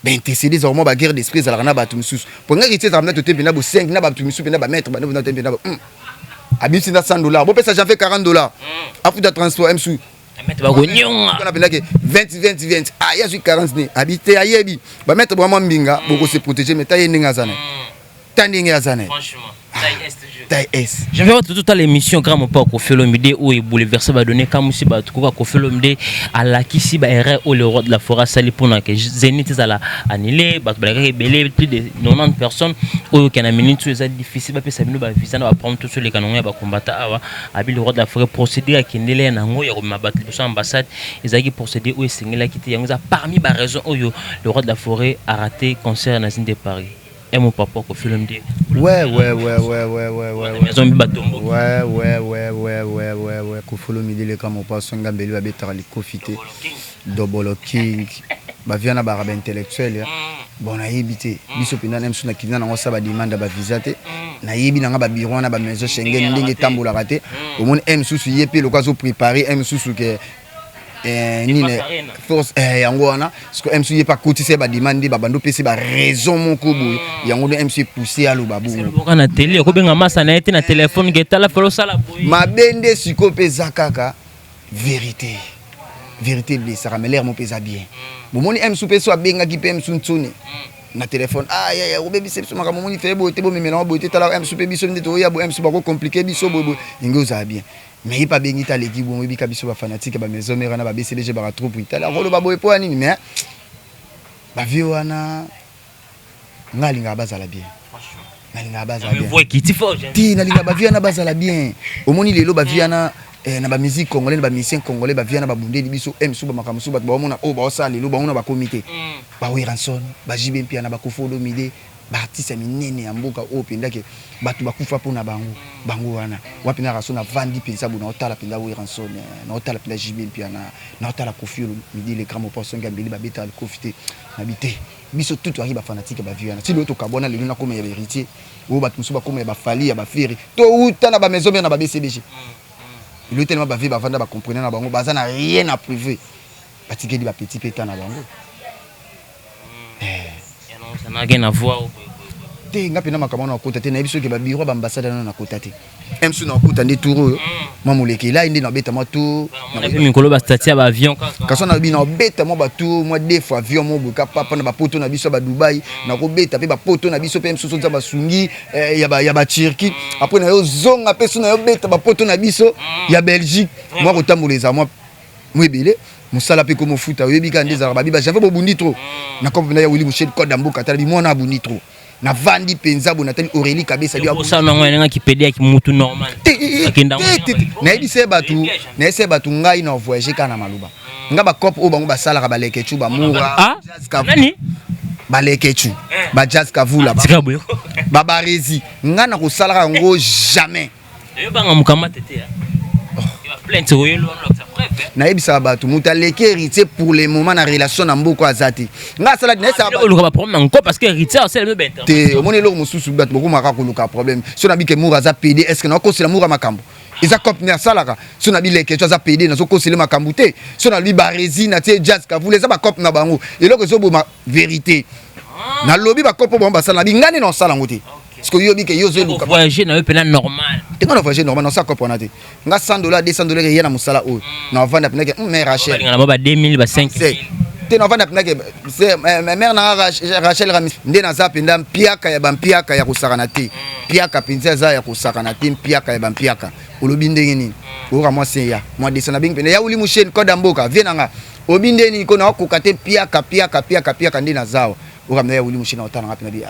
baintercéder, ezalaka mwa baguerre d'esprit, ezalaka na bato mosusu. Po nga Héritier ezalaka mna tote mpenza bo 5 na bato mosusu mpenza, bamaître bano mpenza te mpenza. Abimisi na 100 $, bopesa Janvier 40 $, afuta transport msu. Bakonyonga. Napendaki 20 20 20. Ah, ye azwi 40 ne abi te, ayebi bamaître bwa mwa mbinga bokose protéger. Mais ta ye ndenge aza na ye, ta ndenge aza na ye, taille S. Je vais tout à l'émission Grand Mopao Koffi Olomide oyo bouleversé ba donné kamusi bato koka. Koffi Olomide alakisi ba erreur oyo le roi de la forêt asali mpona ke Zénith ezala annulé. Bato balakaki ebele, plus de 90 personnes. Oyo ke na minute oyo eza difficile bapesa bino bavisa na baproblème to soleka nango ya bakombata awa. Abi le roi de la forêt, procédure akendele ya nango ya komema bato liboso ya ambassade ezalaki procédure oyo esengelaki te. Yango eza parmi baraison oyo le roi de la forêt a raté concert na Zénith de Paris. Et mon papa Koffi Olomide. Ouais. Maison mbi batombo. Ouais, Koffi Olomide leka mopa songa mbeli babetaka likofi te. Dobolo King bavia na baka baintellectuel ya bon. Nayebi te, biso mpenza na biso nakili na nango osala bademande ya bavisa te. Nayebi nanga babiro wana, bamaison Schengen, ndenge etambolaka te. Omoni m mosusu ye mpe lokola azoprépare m mosusu ke nini force yango wana. Parce que msu ye mpe akotisa ye bademande nde babandi opesa baraison moko boye. Yango nde msu epousse aloba bongo. Boka na télé okobenga masa na ye te na telefone ke tala felo osala boye. Mabe nde sikoyo mpe eza kaka vérité. Vérité eblesaka, mais l'air mo mpe eza bien. Bomoni msu mpe so abengaki mpe msu ntsoni na telefone: "Ah yaya, obebisa biso makambo. Omoni fe boye te, bomemela boye te. Tala msu mpe biso nde toya boye, msu bakocompliquer biso boye boye." Ndenge ozala bien, mais ye mpe abengi te, aleki bongo. Oyebika biso bafanatique ya bamaison mère wana, babcbg baka trop itali akoloba boye mpo ya nini? Mais bavie wana, nga alingaka bazala bien, nalingaka bazala bien. Voix ekiti fort. Te, nalingaka bavie wana bazala bien. Omoni lelo bavie wana na bamusique congolais, na bamusicien congolais, bavie wana babundeli biso msu bamakambo mosusu. Bato baomona oyo baosala lelo, baomona bakomi te. Baweranson, baJB Mpiana, baKoffi Olomide, baartiste ya minene ya mboka oyo mpendake bato bakufa mpona bango. Bango wana wapi? Na raso navandi mpenza bo, naotala mpenza Weranson, naotala mpenza JB Mpiana, naotala Koffi Olomide le grand mopa songi ya mbeli babetaka likofi te. Nabi te, biso tu toyaki bafanatique ya bavie wana. Ti lelo tokabwana, lelo nakoma ya baHéritier oyo, bato mosusu bakoma ya baFally, ya baFerre. Touta na bamaison mère, na babcbg. Lelo telema bavie bavanda, bacomprene na bango, baza na rien à prouver, batikeli bapetits mpe ta na bango. Ça n'a rien à voir. Te, nga mpena makambo wana nakota te. Nayebi soki babiro ya baambassade wana nakota te. Msu nakota nde tour oyo mwa moleki elai nde nabeta mwa tour. Mpe mikolo bastati ya baavion. Kasi nalobi nabeta mwa batour mwa deux fois avion mo boye papa na bapoto na biso ya badubai. Nakobeta mpe bapoto na biso mpe mosusu nza basungi ya baturquie. Après nayozonga mpe so nayobeta bapoto na biso ya Belgique. Mwa kotambola eza mwa mo ebele, mosala mpe komofuta. Oyebi kaka nde ezalaka, babi bajanvier bobundi trop na kope mpena ya Wili Mushel code ya mboka. Tala bimwana abundi trop, navandi mpenza boye, natali Aurélie Kabesa. Osala nango yango akipede yaki mutu normal. Nayebisa ye bato, nayebisa ye bato, ngai na voyage kaka na maloba. Nga bacope oyo bango basalaka, balekecu, bamura, balekecu, bajazz Kavula, babarezi, ngai na kosalaka yango jamais. Oyobanga mokama tete plainte oyelo. Nayebisaka bato, moto aleki Héritier pour le moment na relation na mboka aza te. Nga asalaoluka baproblème nango parce que Héritier asala. Te, omoni eloko mosusu, bato bokomaka koluka problème. So nabi ke Mour aza pédé, est ce que nakosela Mour makambo? Eza cope ne asalaka. So nabi Lekeco aza pédé, nazokosela makambo te. So nalobi Baresi na tie Jazz Kavula, eza bacope na bango. Eloko ezoboma vérité, nalobi bacope oyo bango basala, nabi ngai nde na osala yango te. Parce que oyobi ke yo ozoluka. Voyager na yo mpena normal. Te, nga na voyage normal, nasala cope wana te. Nga 100 $, 200 $ eya na mosala oyo na ovanda mpendake mare Rachel. Balingana ba 2000, ba 5000. Te, na ovanda mpendake mare nanga Rachel Ramis. Nde naza mpenza mpiaka ya bampiaka ya kosakana te. Mpiaka mpenza eza ya kosakana te, mpiaka ya bampiaka. Olobi ndenge nini? Oyoka mwa se ya mwa desa, nabengi mpenza ya Wuli Musheni code ya mboka vie nanga. Obi nde nini ko naokoka te? Mpiaka, piaka, piaka, piaka nde naza awa. Oyoka mpenza ya Wuli Musheni, otala nga mpenza bi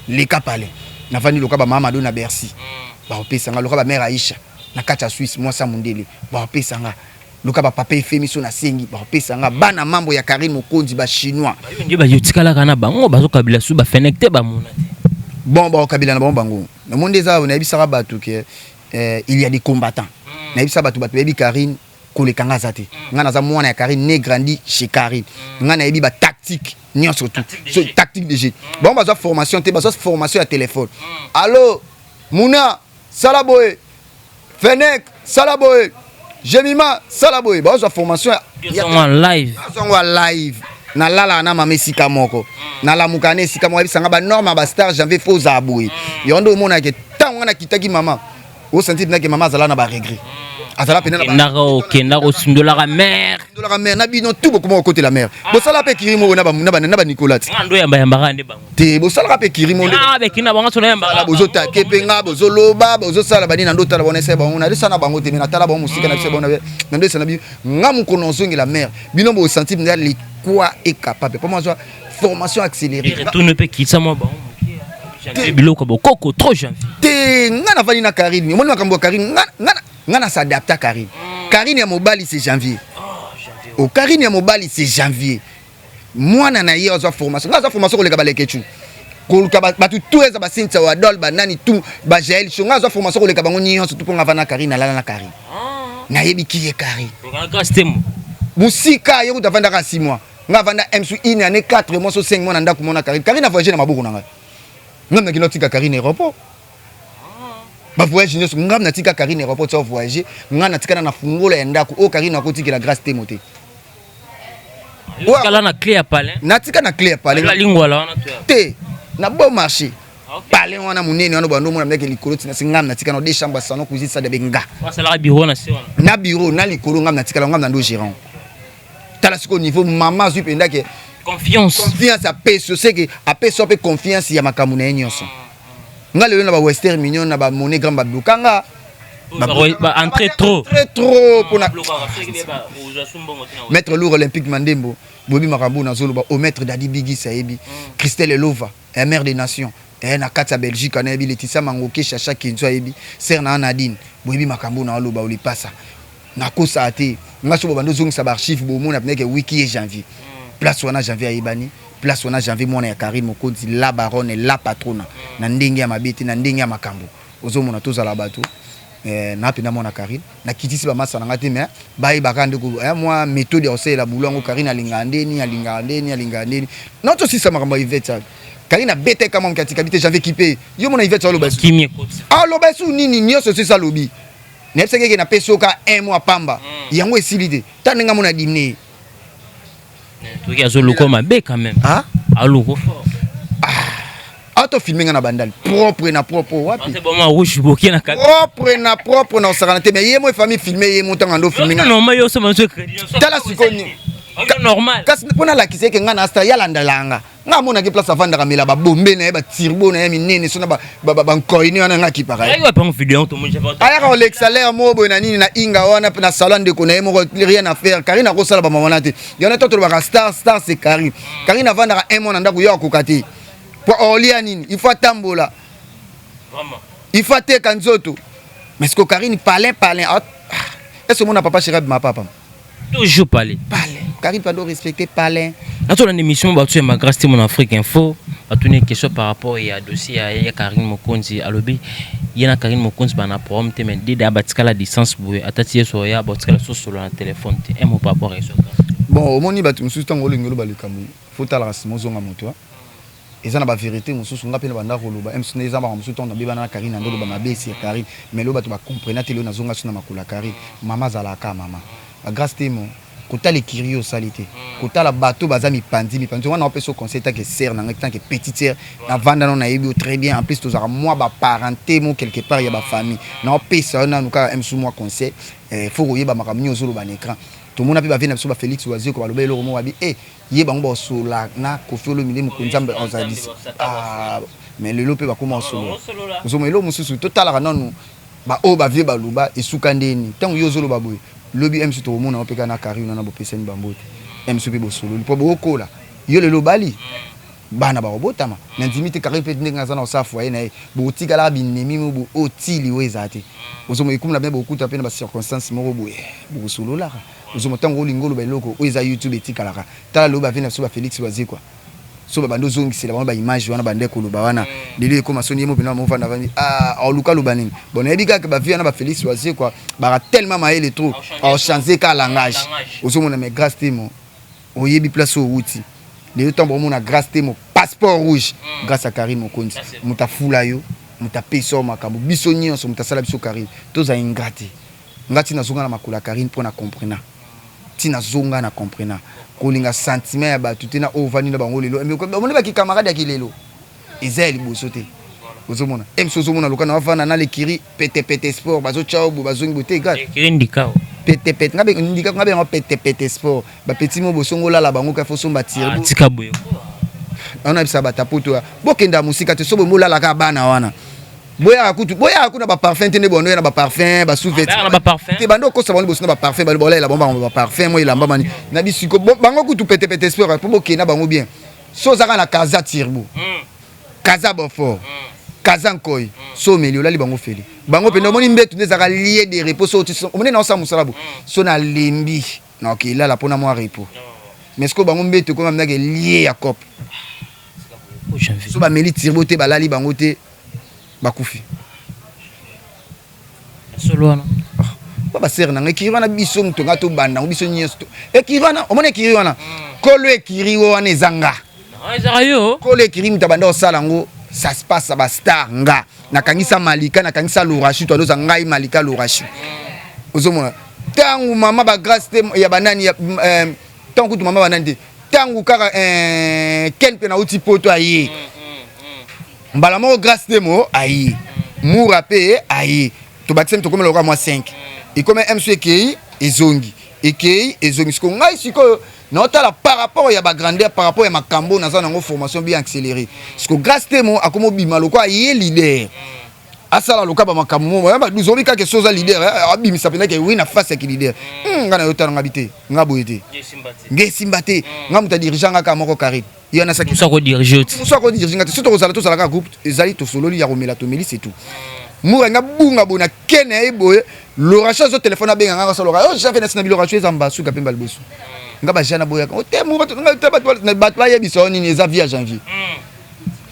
leka pale. Navandi loka bamama Mado na Bercy, bakopesanga loka bamare Aisha na kati ya Swisse, mwasi ya mondele, bakopesanga luka bapapa efemi. So nasengi, bakopesanga bana mambo ya Karine Mokonzi, bachinois. Nde bayotikalaka na bango, bazokabila su bafenek te, bamona te. Bon, bakokabila na bango bango. Namoni nde eza, nayebisaka bato ke il y a des combattants. Nayebisaka bato, bato bayebi Karine. Koleka nga aza te. Nga naza mwana ya Karine, né grandi chez Karine. Nga nayebi ba tactique nyonso tout. So, tactique de jeu. Bango bazwa formation te, bazwa formation ya téléphone. Allo, Muna, sala boye. Fenek, sala boye. Jemima, sala boye. Bazwa formation ya live. Bazwa live. Nalalaka na mama esika moko, nalamuka na esika moko, ayebisanga banorme ya bastar. Janvier, fo ozala boye. Yango nde omonake ntango nga nakitaki mama, osanti mpena ke mama azala na baregret, azala pena. Okendaka, okendaka, osundolaka mare. Osundolaka mare na bino tu, bokoma kokotela mare. Bosala mpe kiri moko na banikola ti. Ndo yambayambaka nde bango. Te, bosalaka mpe kiri mo. Bekina bango so nayambaka. Bozotake mpe nga, bozoloba, bozosala banini na ndo otala bango, esala bango, nalesa na bango te. Me natala bango mosika na biso bango na ndo esala bino. Nga mokolo ozongela mare, bino bosanti mpenza lekwa est capable mpo mazwa formation accélérée. Retourne mpe kitisa mwa bango moke, biloko bokoko trop, Janvier. Te, nga navandi na Karine, omoni makambo ya Karine, nga na s'adapta Karine. Karine ya mobali, c'est Janvier. O Karine ya mobali, c'est Janvier. Mwana na ye azwa formation, nga azwa formation koleka balekecu, koluka bato tu eza basintia wadol, banani tu, bajael sho. Nga azwa formation koleka bango nyonso tu mpo nga avanda na Karine, nalala na Karine, nayebi ki ye Karine. Mosika ye kuta avandaka 6 mois, nga avanda msu une année 4 mois so 5 mois na ndako mona Karine. Karine avoyage na maboko na ngai. Ngam nakende otika Karine aéroport, bavoyage nyonso ngam natika Karine aéroport tia voyage. Nga natikana na fungola ya ndako oyo Karine akotikela Grâce Temo te. Otikala na clé ya palais? Natika na clé ya palais. Lingwala wana? Te, na bon marché, palais wana monene wana bando omona ndeke likolo tina se. Ngam natika na deux chambre, salon, cuisine, salle de bain nga. Asalaka bureau na se wana? Na bureau na likolo, ngam natikala, ngam na ndo gérant. Tala sikoyo niveau mama azwi mpenza ke confiance. Confiance apesi oseke, apesi mpe confiance ya makambo na ye nyonso. Nga lelo na ba Western Union, na ba MoneyGram, bablokanga. Entrée trop. Très trop mpona maître lour olympique Mandembo. Boyebi makambo nazoloba au maître Dadi Bigis, ayebi Christelle Elova, mère des nations na kati ya Belgique, anayebi Laetitia Mangoke, Chacha Kenzo, ayebi sœur na Nadine. Boyebi makambo na oloba olipasa, nakosaka te. Nga so bobanda ozongisa baarchive, bomona peneke wiki ye Janvier place wana, Janvier ayebani place wana. Janvier mwana ya Karine Mokonzi, la baronne, la patrona, na ndenge ya mabe te, na ndenge ya makambo ozomona tozala bato na mpenza mwana Karine. Nakitisi bamasa na nga te, mais bayebaka nde mwa méthode ya kosalela bulu yango. Karine alingaka ndeni, alingaka ndeni, alingaka ndeni. Na tosisa makambo ya Ivete. Karine abeta kama moke, atikabi te. Janvier kipe yo mona Ivete aloba, aloba esu nini nyonso osisi alobi. Nayebisaki eke napesi yo ka un mois pamba, yango esili te. Ta ndenge amona dimne. Toki azoluka mabe quand même. Aluko fort. Atofilme nga na bandali propre na propre wapi? Rouge bokie na Propre na propre na osakana te. Mais ye mo efami filme ye mo ntango ando filme nga. Normal, yo osoma nzo crédit. Tala sikoyo. Normal. Kasi mpo nalakisa eke nga na star, yalandalanga nga. Amonaki place avandaka, mela babombe na ye, batirbo na ye minene so na bankoine wana. Nga akipaka, ayaka kolekisa lere moko boye na nini na inga wana na salon ndeko na ye moko. Rien à faire, Karine akosala bamama wana te. Yango to tolobaka star, star c'est Karine. Karine avandaka un mois na ndako, yo akoka te po olia nini. Il faut atambola, il faut ateka nzoto. Mais ce que Karine palin palin, est ce omona papa chéri abima papa? Toujours palais. Palin, Karine pando respecter palin. Natolanda émission bato ya Magrâce te, mon Afrique Info, batuni question par rapport ya dossier ya Karine Mokonzi. Alobi ye na Karine Mokonzi bana problème te, mais dede batikala distance boye, ata ti ye soya batikala sosolo na téléphone te. Un mot par rapport ya eso? Bon, omoni bato mosusu, ntango olingi oloba likambo, fo talaka nsima, ozonga moto. Eza na bavérité mosusu nga mpe na banda koloba msu, eza makambo mosusu. Ntango nabebana na Karine, nando oloba mabe esi ya Karine, mais lelo bato bacomprena te. Lelo nazonga so na makolo ya Karine. Mama azalaka mama Bagrâce te. Mo kotala ekiri osali te, kotala bato baza mipanzi mipanzi wana. Opesa conseil tant que sœur na ngai, tant que petite sœur, navanda nano, nayebi yo très bien. En plus tozalaka mwa baparenté mo quelque part ya bafamille. Naopesa yo nanu kaka msu mwa conseil. Faut koyeba makambo nini ozoloba na écran. Tomona mpe bavie na biso, bafélix Wazeko, baloba eloko moko babi e ye bango basola na Kofi Olomide, mokonzi Nzambe azalisi. Mais lelo mpe bakóma osolola. Ozomona eloko mosusu, totalaka nanu baoyo bavie baloba esuka ndeni. Ntango yo ozoloba boye, lobi msu tokomona yo mpe kaka na Karine wana, bopesani bambote msu mpe bosololi mpo bookola. Yo lelo obali, bana bakobotama na ndimi te. Karine mpe ndenge aza na kosala foyer na ye, botikalaka binemi mo oyo tili oyo ezala te. Ozomona ekumi na bino, bokuta mpe na bacirconstance moko boye, bokosololaka. Ozomona ntango olingi oloba eloko oyo eza YouTube, etikalaka. Tala lelo bavie na biso, bafélix Wazekwa. So babandi ozongisela bango baimage wana, bande koloba wana. Lelo ekóma soni, ye mo mpena mofanda vandi, aluka aloba nini? Bon, nayebi kaka bavie wana, baFélix Wasie quoi, baka tellement mayele trop, aochange ka langage. Ozomona, mais Grâce Temo, oyebi place oyo owuti. Lelo ntango baomona Grâce Temo passeport rouge, grâce à Karine Mokonzi, moto afula yo, moto apesa yo makambo, biso nyonso moto asala biso. Karine, tozala ingrat te. Nga ntina azonga na makolo ya Karine mpo na comprena, ntina azonga na comprena kolinga sentiment ya bato te na oyo ovandi na bango. Lelo omoni baki camarade ya kilelo eza ya liboso te. Ozomona mso, ozomona loka na bavanda na lekiri petepete sport, bazotya oyo boye, bazongi boye te. Petepete ndika nga bengo petepete sport, bapeti mo bosongo olala bango ka fo somba tirbo. Tika boye. Wana bisa batapoto bokenda mosika te. So boye bolalaka bana wana, boyaka kutu, boyaka kuna baparfum te nde bondo ya na baparfum, basous-vêtements te. Bando okosa bango liboso na baparfum, baolayela bango, bango baparfum mo elamba mani na bisiko bango kutu petepete sport mpo bokenda bango bien. So ozaka na Kaza Turbo, Kaza Bofort, Kaza Nkoi, so omeli olali bango feli bango mpenza. Omoni mbetu nde ezalaka lieu de repos. So omoni na osala mosala bo, so nalembi na okelala mpona mwa repos. Mais sikoyo bango mbetu ekoma mnake lieu ya cope. So bameli turbo te, balali bango te, bakufi. Solo wana. Ba basere nanga ekiri wana, biso moto nga tobanda yango biso nyonso. Ekiri wana, omoni ekiri wana, kolo ekiri wana eza nga. Ezaka yo. Kolo ekiri, moto abanda kosala yango, ça se passe a bastar. Nga nakangisa Malika, nakangisa Lorachu, to aloza ngai Malika Lorachu. Ozomona ntango mama bagrâce te ya banani, ntango kutu mama banani te, ntango kaka Ken mpe nauti poto, aye mbala moko. Grâce te mo aye, Mura mpe aye, tobakisami, tokomela lokola mwa 5, ekoma mso ekei ezongi, ekei ezongi. Sikoyo ngai sikoyo naotala par rapport ya bagrandeur, par rapport ya makambo naza nango, formation bien accéléré. Siko Grâce Temo akoma obima lokola ye leader, asala loka bamakambo mo ya baduze. Obi kaka so oza leader, abimisa mpenza ke wi na face ya ki leader. Nga na yo tala nga bi te, nga boye te, nge esimba te. Nga moto adirige nga kaka moko, Karine ye wana. Saki akodirige ti. Mosu akodirige nga te. So tokozala, tozala kaka groupe, ezali tosololi ya komela, tomeli, c'est tout. Mura nga bunga boye na kene ye boye, Loracho azo telefone, abenga nga, asoloka o jafe nasi na biloracho eza mbasuka mpe mbaliboso nga bajana boyaka o te mu bato bayebisa o nini eza vie ya Janvier.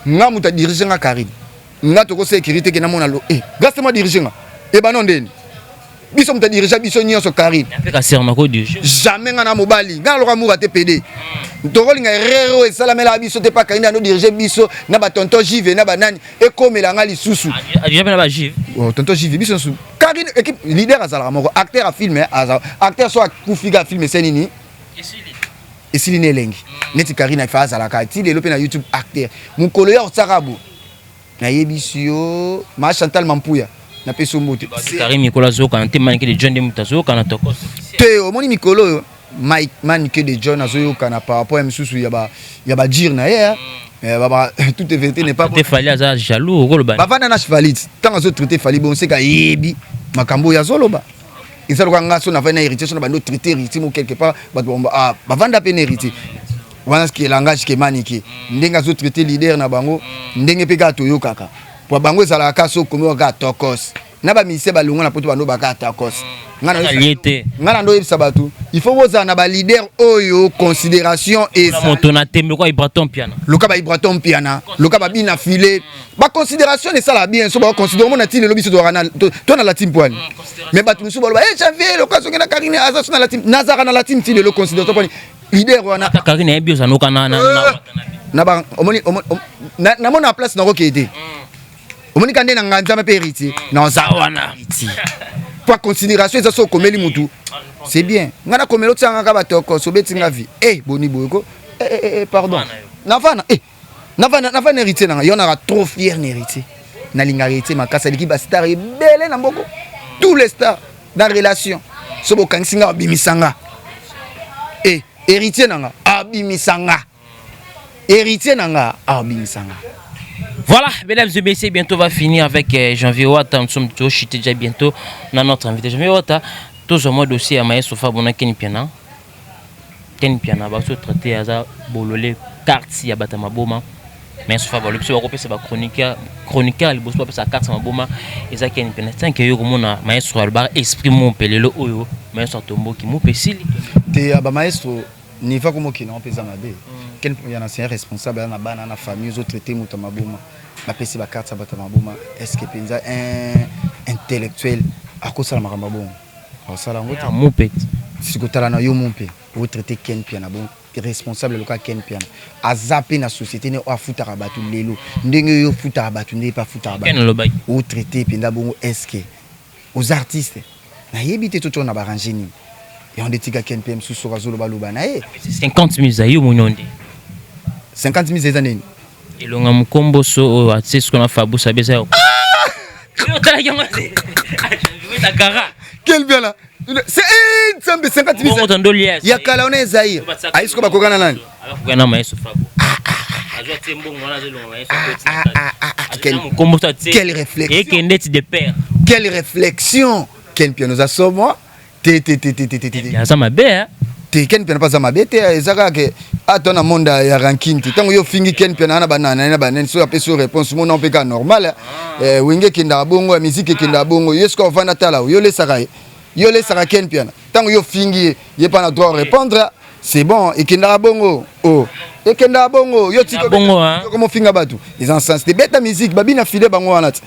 Nga moto adirige nga Karine, nga tokosala ekiri te ke namona lo grâce mo adirige nga ebano ndeni. Biso moto adirige biso nyonso Karine. Jamais nga na mobali nga naloka mura te pede tokolinga erreur oyo esalamelaka biso te. Pa Karine anodirige biso na batonton Jive na banani, ekomela nga lisusu. Tonton Jive, biso nyonso Karine, équipe. Leader azalaka moko, acteur ya film acteur so akufi ka film ese nini esili na elengi neti Karine afa azalaka ti lelo mpe na YouTube acteur. Mokolo ya kosaka bo nayebisi yo ma Chantal Mampuya, napesi yo mbote. Karine mikolo azokana te, Manike de John nde moto azokana tokos. Te, omoni mikolo oyo Mike Manike de John azoyokana par rapport ya misusu ya badire na ye. Toute vérité n'est pas te. Fally aza jaloux, okoloba. Bavanda na Fally, ntango azotraite Fally bon, seka yebi makambo oyo azoloba eza lokola nga so navandi na Héritier, so na bandi otraite Héritier mo quelque part, bato ah, bavanda mpe na Héritier wana ke langage ke Manike ndenge azotraite leader na bango, ndenge mpe kaka toyokaka po bango ezalaka kaka so okomi kaka tokos na bamusicien balongwa na poto, bando baka tokos. Nga na ndo oyebisa bato, il faut bozala na baleader oyo considération. Moto na tembe kwa Ibraton Piana. Luka ba Ibraton Piana, luka babina file, baconsidération esala bien. So baconsidère, omona ti lelo biso to na latime poani, mais bato mosusu baloba e Janvier loka soki na Karine aza so na latime, nazalaka na latime ti lelo. Considération poni leader wana. Karine ayebi ozanoka na na omoni namona place nakokende te. Omoni ka nde na ngai Nzambe mpe Héritier naza wana. Po considération eza so okomeli mutu, c'est bien. Ngai nakomeli otianga kaka batoko so obeti nga vie e boni boye ko pardon, navana navana navana Héritier nanga yo naka trop fier na Héritier, nalingaka Héritier makasi, aliki bastar ebele na mboko, tous les stars na relation. So bokangisi nga, abimisa nga e Héritier nanga, abimisa nga Héritier nanga, abimisa nga. Voilà, mesdames et messieurs, bientôt va finir avec Janvier Wata. Nous sommes tous chutés déjà bientôt dans notre invité. Janvier Wata, tous au moins dossier à Maïs Sofa Bona Ken Piana. Ken Piana, va se traiter à Bololé, carte ya Batama Boma. Mais Sofa Bolo, biso bakopesa ba chroniqueur, chroniqueur liboso bapesa carte maboma eza Ken Piana. Tant que yo komona maestro alba esprit mo pelelo oyo maestro atomboki mo pesili. Te ba maestro. Niveau akomokende yango mpe eza mabe. Ken Mpiana, c'est un responsable, aza na bana na famille. Ozotraite moto ya maboma, bapesi bacarte ya bato ya maboma. Est ce que mpenza un intellectuel akosala makambo ya bongo? Akosala yango te. Mupeti. Sikotala na yo mo mpe otraite Ken Mpiana bongo, responsable loka Ken Mpiana aza mpe na société ne oyo afutaka bato lelo, ndenge oyo ofutaka bato, ndenge mpe afutaka Ken bato. Alobaki. Otraite mpenza bongo, est ce que oza artiste? Nayebi te, totyo na barange nini yango nde tika Ken mpe mosusu soki azolobaloba na ye. 50 000 zaïre, omoni nde. 50 000 eza nini? Elonga mokomboso oyo atie siko na Fabusa beza yo otalaki yango te gara. Ken Mpiana, c'est Nzambe, 50 000. Bongo tondolia. Ya kala wana ezaire ayi siko bakokana nani? Abakoka na mayeso Fabo azwa tie mbongo wana, azolonga mayeso. Ah, ah, ah, ah, mokomboso atie. Quelle réflexion! Ekende ti de père. Quelle réflexion! Ken Mpiana oza somo te te te te te te te. Aza mabe, hein? Te, Ken Mpiana mpe aza mabe te. Eza kaka ke ata na monde ya rancune te. Ntango yo ofingi Ken Mpiana na banana na banani, soki apesi yo réponse, mona mpe kaka normal. Wenge ekendaka bongo, ya musique ekendaka bongo. Ye soki ovanda, tala, yo olesaka ye, yo olesaka Ken Mpiana. Ntango yo ofingi ye, ye mpa na droit répondre. C'est bon, ekendaka bongo. O ekendaka bongo, yo tika. Bongo, hein? Komofinga bato eza sens te. Beta musique, babina file bango wana ti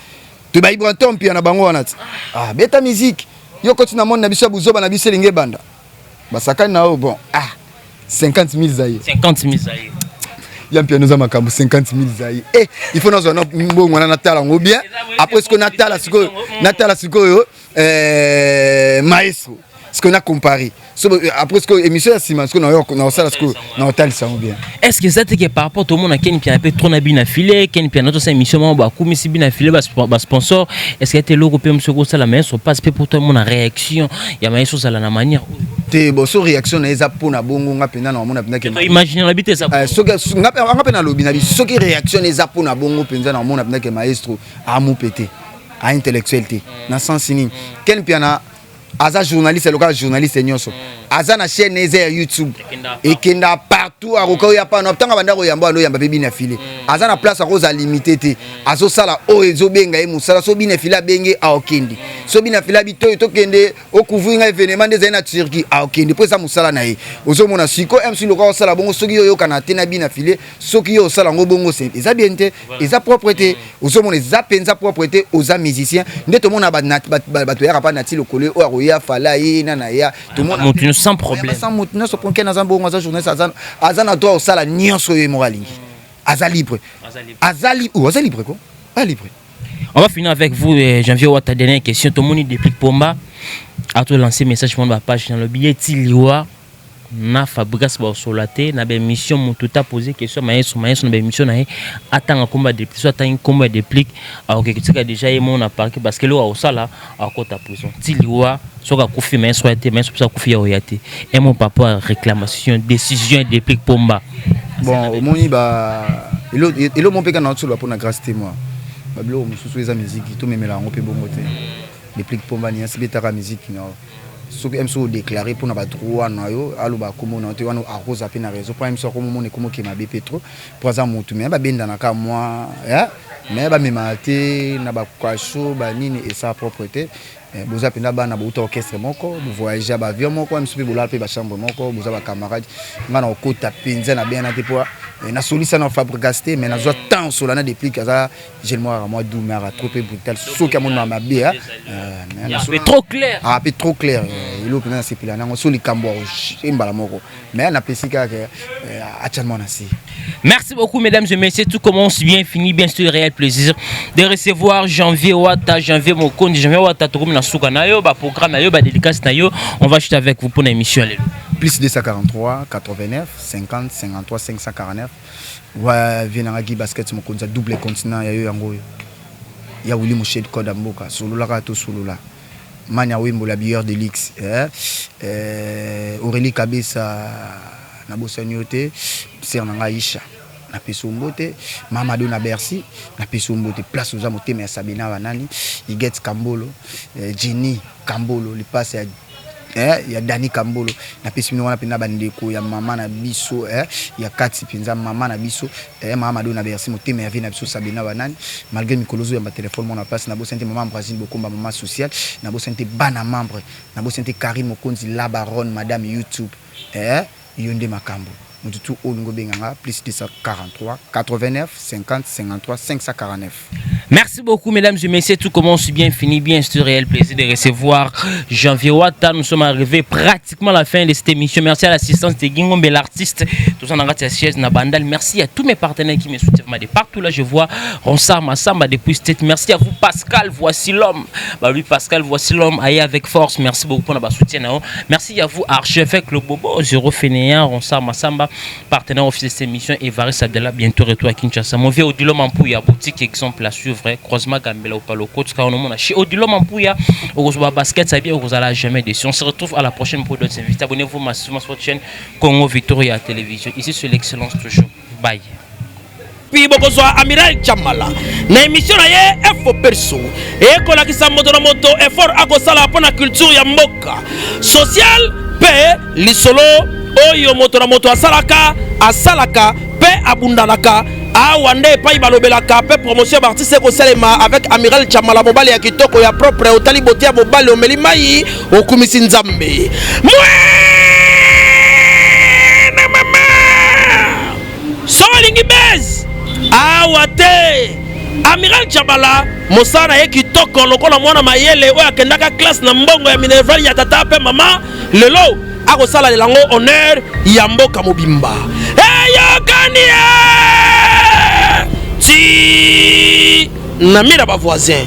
to baibranton mpia na bango wana ti. Ah, beta musique, yo koti na monde na biso ya buzoba na biso, elingi ebanda basakani na oyo. Bon, ah, 50 000 zaïre. 50 000 zaïre. Ya mpiano eza makambo. 50 000 zaïre, eh, il faut nazwa na mbongo wana, natala yango bien. Après sikoyo natala, sikoyo natala, sikoyo maestro, sikoyo na compare. So après sikoyo émission ya nsima, sikoyo naosala, sikoyo naotalisa yango bien. Est ce que eza te ke par rapport tomona Ken Mpiana mpe trop na bina file, Ken Mpiana tosala émission moko, bakumisi bina file, basponsor, est ce que ete eloko mpe mosu ekosala maestro passe mpe pour tomona réaction ya maestro ozala na manière oyo? Te, bon, so réaction na ye eza mpona bongo, nga mpenza na omona mpenza ke Imagine na bi te eza. Soki nga mpe nalobi na bi, soki réaction na eza mpona bongo mpenza, na omona mpenza ke maestro amupe te, aintellectuel te. Na sens nini? Ken Mpiana aza journaliste lokola journaliste nyonso, aza na chaîne eza ya YouTube, ekenda partout. Akoka oya pano ntango abanda koyamba wana, oyamba mpe bina file. Aza na place akozala limité te, azosala oyo ezobenga ye mosala. So bina file abenge, aokende. So bina file abi toyo tokende ocouvrir nga événement nde ezali na Turquie, aokende, mpo eza mosala na ye. Ozomona siko mc lokola osala bongo, soki yo oyokana te na bina file, soki yo osala yango bongo, eza bien te, eza propre te. Ozomona eza mpenza propre te. Oza musicien nde tomona bato yaka mpa nati lokolo oyo akoya fala ye na na ya. Tomona motu nyonso sans problème. Sans motu nyonso, mpo Ken aza bongo, aza journaliste, aza na droit osala nyonso oyo ye moko alingi. Aza libre, aza libre ko, aza libre. On va finir avec vous, Janvier Wata. Dernière question. Tomoni Déplick Pomba a tout lancé message pour la page dans le billet Tiliwa na Fabrice baosola te na baémission. Motu ta posé question mayeso, mayeso na baémission na ye atanga komba Déplick, so atangi komba ya Déplick, akoki tika déjà ye mona parquet, parce que eloko akosala, akota prison ti liwa. Soki akufi, mayeso ya te, mayeso mposo akufi ya oya te. Un mot par rapport à réclamation, décision ya Déplick Pomba. Bon, omoni ba elo mo mpe kaka na otoloba mpona grâce te. Moi, babiloko mosusu eza miziki, tomemela yango mpe bongo te. Déplick Pomba niasi betaka miziki na yo. Soki mso odéclare mpona badroit na yo, aloba kombo na yo te wana, akoza mpe na raison, mpo mso akomomona ekomoke mabe mpe trop, mpo aza motu me babendanaka mwa me bamemaka te na bakasho banini, esa propre te. Boza mpenza bana, bouta orchestre moko, bovoyage ya baavion moko, miso mpe bolala mpe bachambre moko, boza bacamarade. Ngai na kokota mpenza na bena te, mpo nasolisa na Fabregas te, mais nazwa temps osola na Déplick. Aza jeune moko aka mwa doux, mais aka trop mpe brutal soki amoni mabe. Mpe trop clair. Ah, mpe trop clair. Eloko mpenza nasepela nango, so likambo mbala moko, mais napesi kaka atialement na se. Merci beaucoup, mesdames et messieurs. Tout commence bien, finit bien. C'est un réel plaisir de recevoir Janvier Wata, Janvier Mokondi, Janvier Wata, Tokomi na suka na yo, ba programme na yo, ba dédicace na yo. On va chuter avec vous pour l'émission. Plus 243 89 50 53 549. Ouais, vie nanga Guy Basket Mokonzi, double continent ya yo yango oyo. Ya Willy Mouched Code Mboka, sololaka to solola. Mania Wembo la bière de luxe. Eh? Aurélie Kabesa nabosani yo te, sœur na ngai Aisha, napesi yo mbote. Mamado na Bercy, napesi yo mbote, place oza, motema ya Sabina banani, Iget Kambolo, Jenny Kambolo, lipasi ya Dani Kambolo. Napesi bino wana mpenza bandeko ya mama na biso, ya kati mpenza mama na biso, mama Mado na Bercy, motema ya vie na biso Sabina banani, malgré mikolo ozoyamba telefone mwana place. Nabosani te mama Brazil Bokomba, mama sociale. Nabosani te bana membre. Nabosani te Karine Mokonzi, la baronne, madame YouTube. Yo nde makambo. Moto tu oyo olingi obenga nga, plus 243 89 50 53 549. Merci beaucoup, mesdames et messieurs. Tout commence bien, finit bien. C'est un réel plaisir de recevoir Janvier Wata. Nous sommes arrivés pratiquement à la fin de cette émission. Merci à l'assistance de Gingombe, l'artiste. Tout ça, dans la chaise, na Bandal. Merci à tous mes partenaires qui me soutiennent de partout. Là, je vois Ronsard Massamba depuis State. Merci à vous, Pascal. Voici l'homme. Bah lui, Pascal, voici l'homme. Aïe avec force. Merci beaucoup pour notre soutien. Merci à vous, archevêque Le Bobo, Zéro Fénéen, Ronsard Massamba, partenaire officiel de cette émission. Et Varis Abdallah, bientôt retour à Kinshasa. Mon vieux Odilo Mampouya, boutique exemple à suivre. Croisement Gambela au Palo Côte, car on chez Odilo Mampouya, au basket, ça bien, vous allez jamais déçu. On se retrouve à la prochaine pour d'autres invités. Abonnez-vous massivement sur votre chaîne Congo Victoria Télévision. Ici, c'est l'excellence toujours. Bye. Mpi bokozwa Amiral Chamala na émission na ye Info Perso, ekolakisa moto na moto effort akosala mpo na culture ya mboka, social mpe lisolo oyo moto na moto asalaka, asalaka mpe abundanaka. Awa nde epai balobelaka mpe promotion ya baartiste ekosalema avec Amiral Chamala, mobali ya kitoko, ya propre. Otali bote ya mobali, omeli mai, okumisi Nzambe. Mwana mama, so olingi base awa te. Amiral Jabala, mosala na ye kitoko lokola mwana mayele oyo akendaka classe na mbongo ya minerval ya tata mpe mama. Lelo akosalela yango honneur ya mboka mobimba. Eyokani ti na mira bavoisin.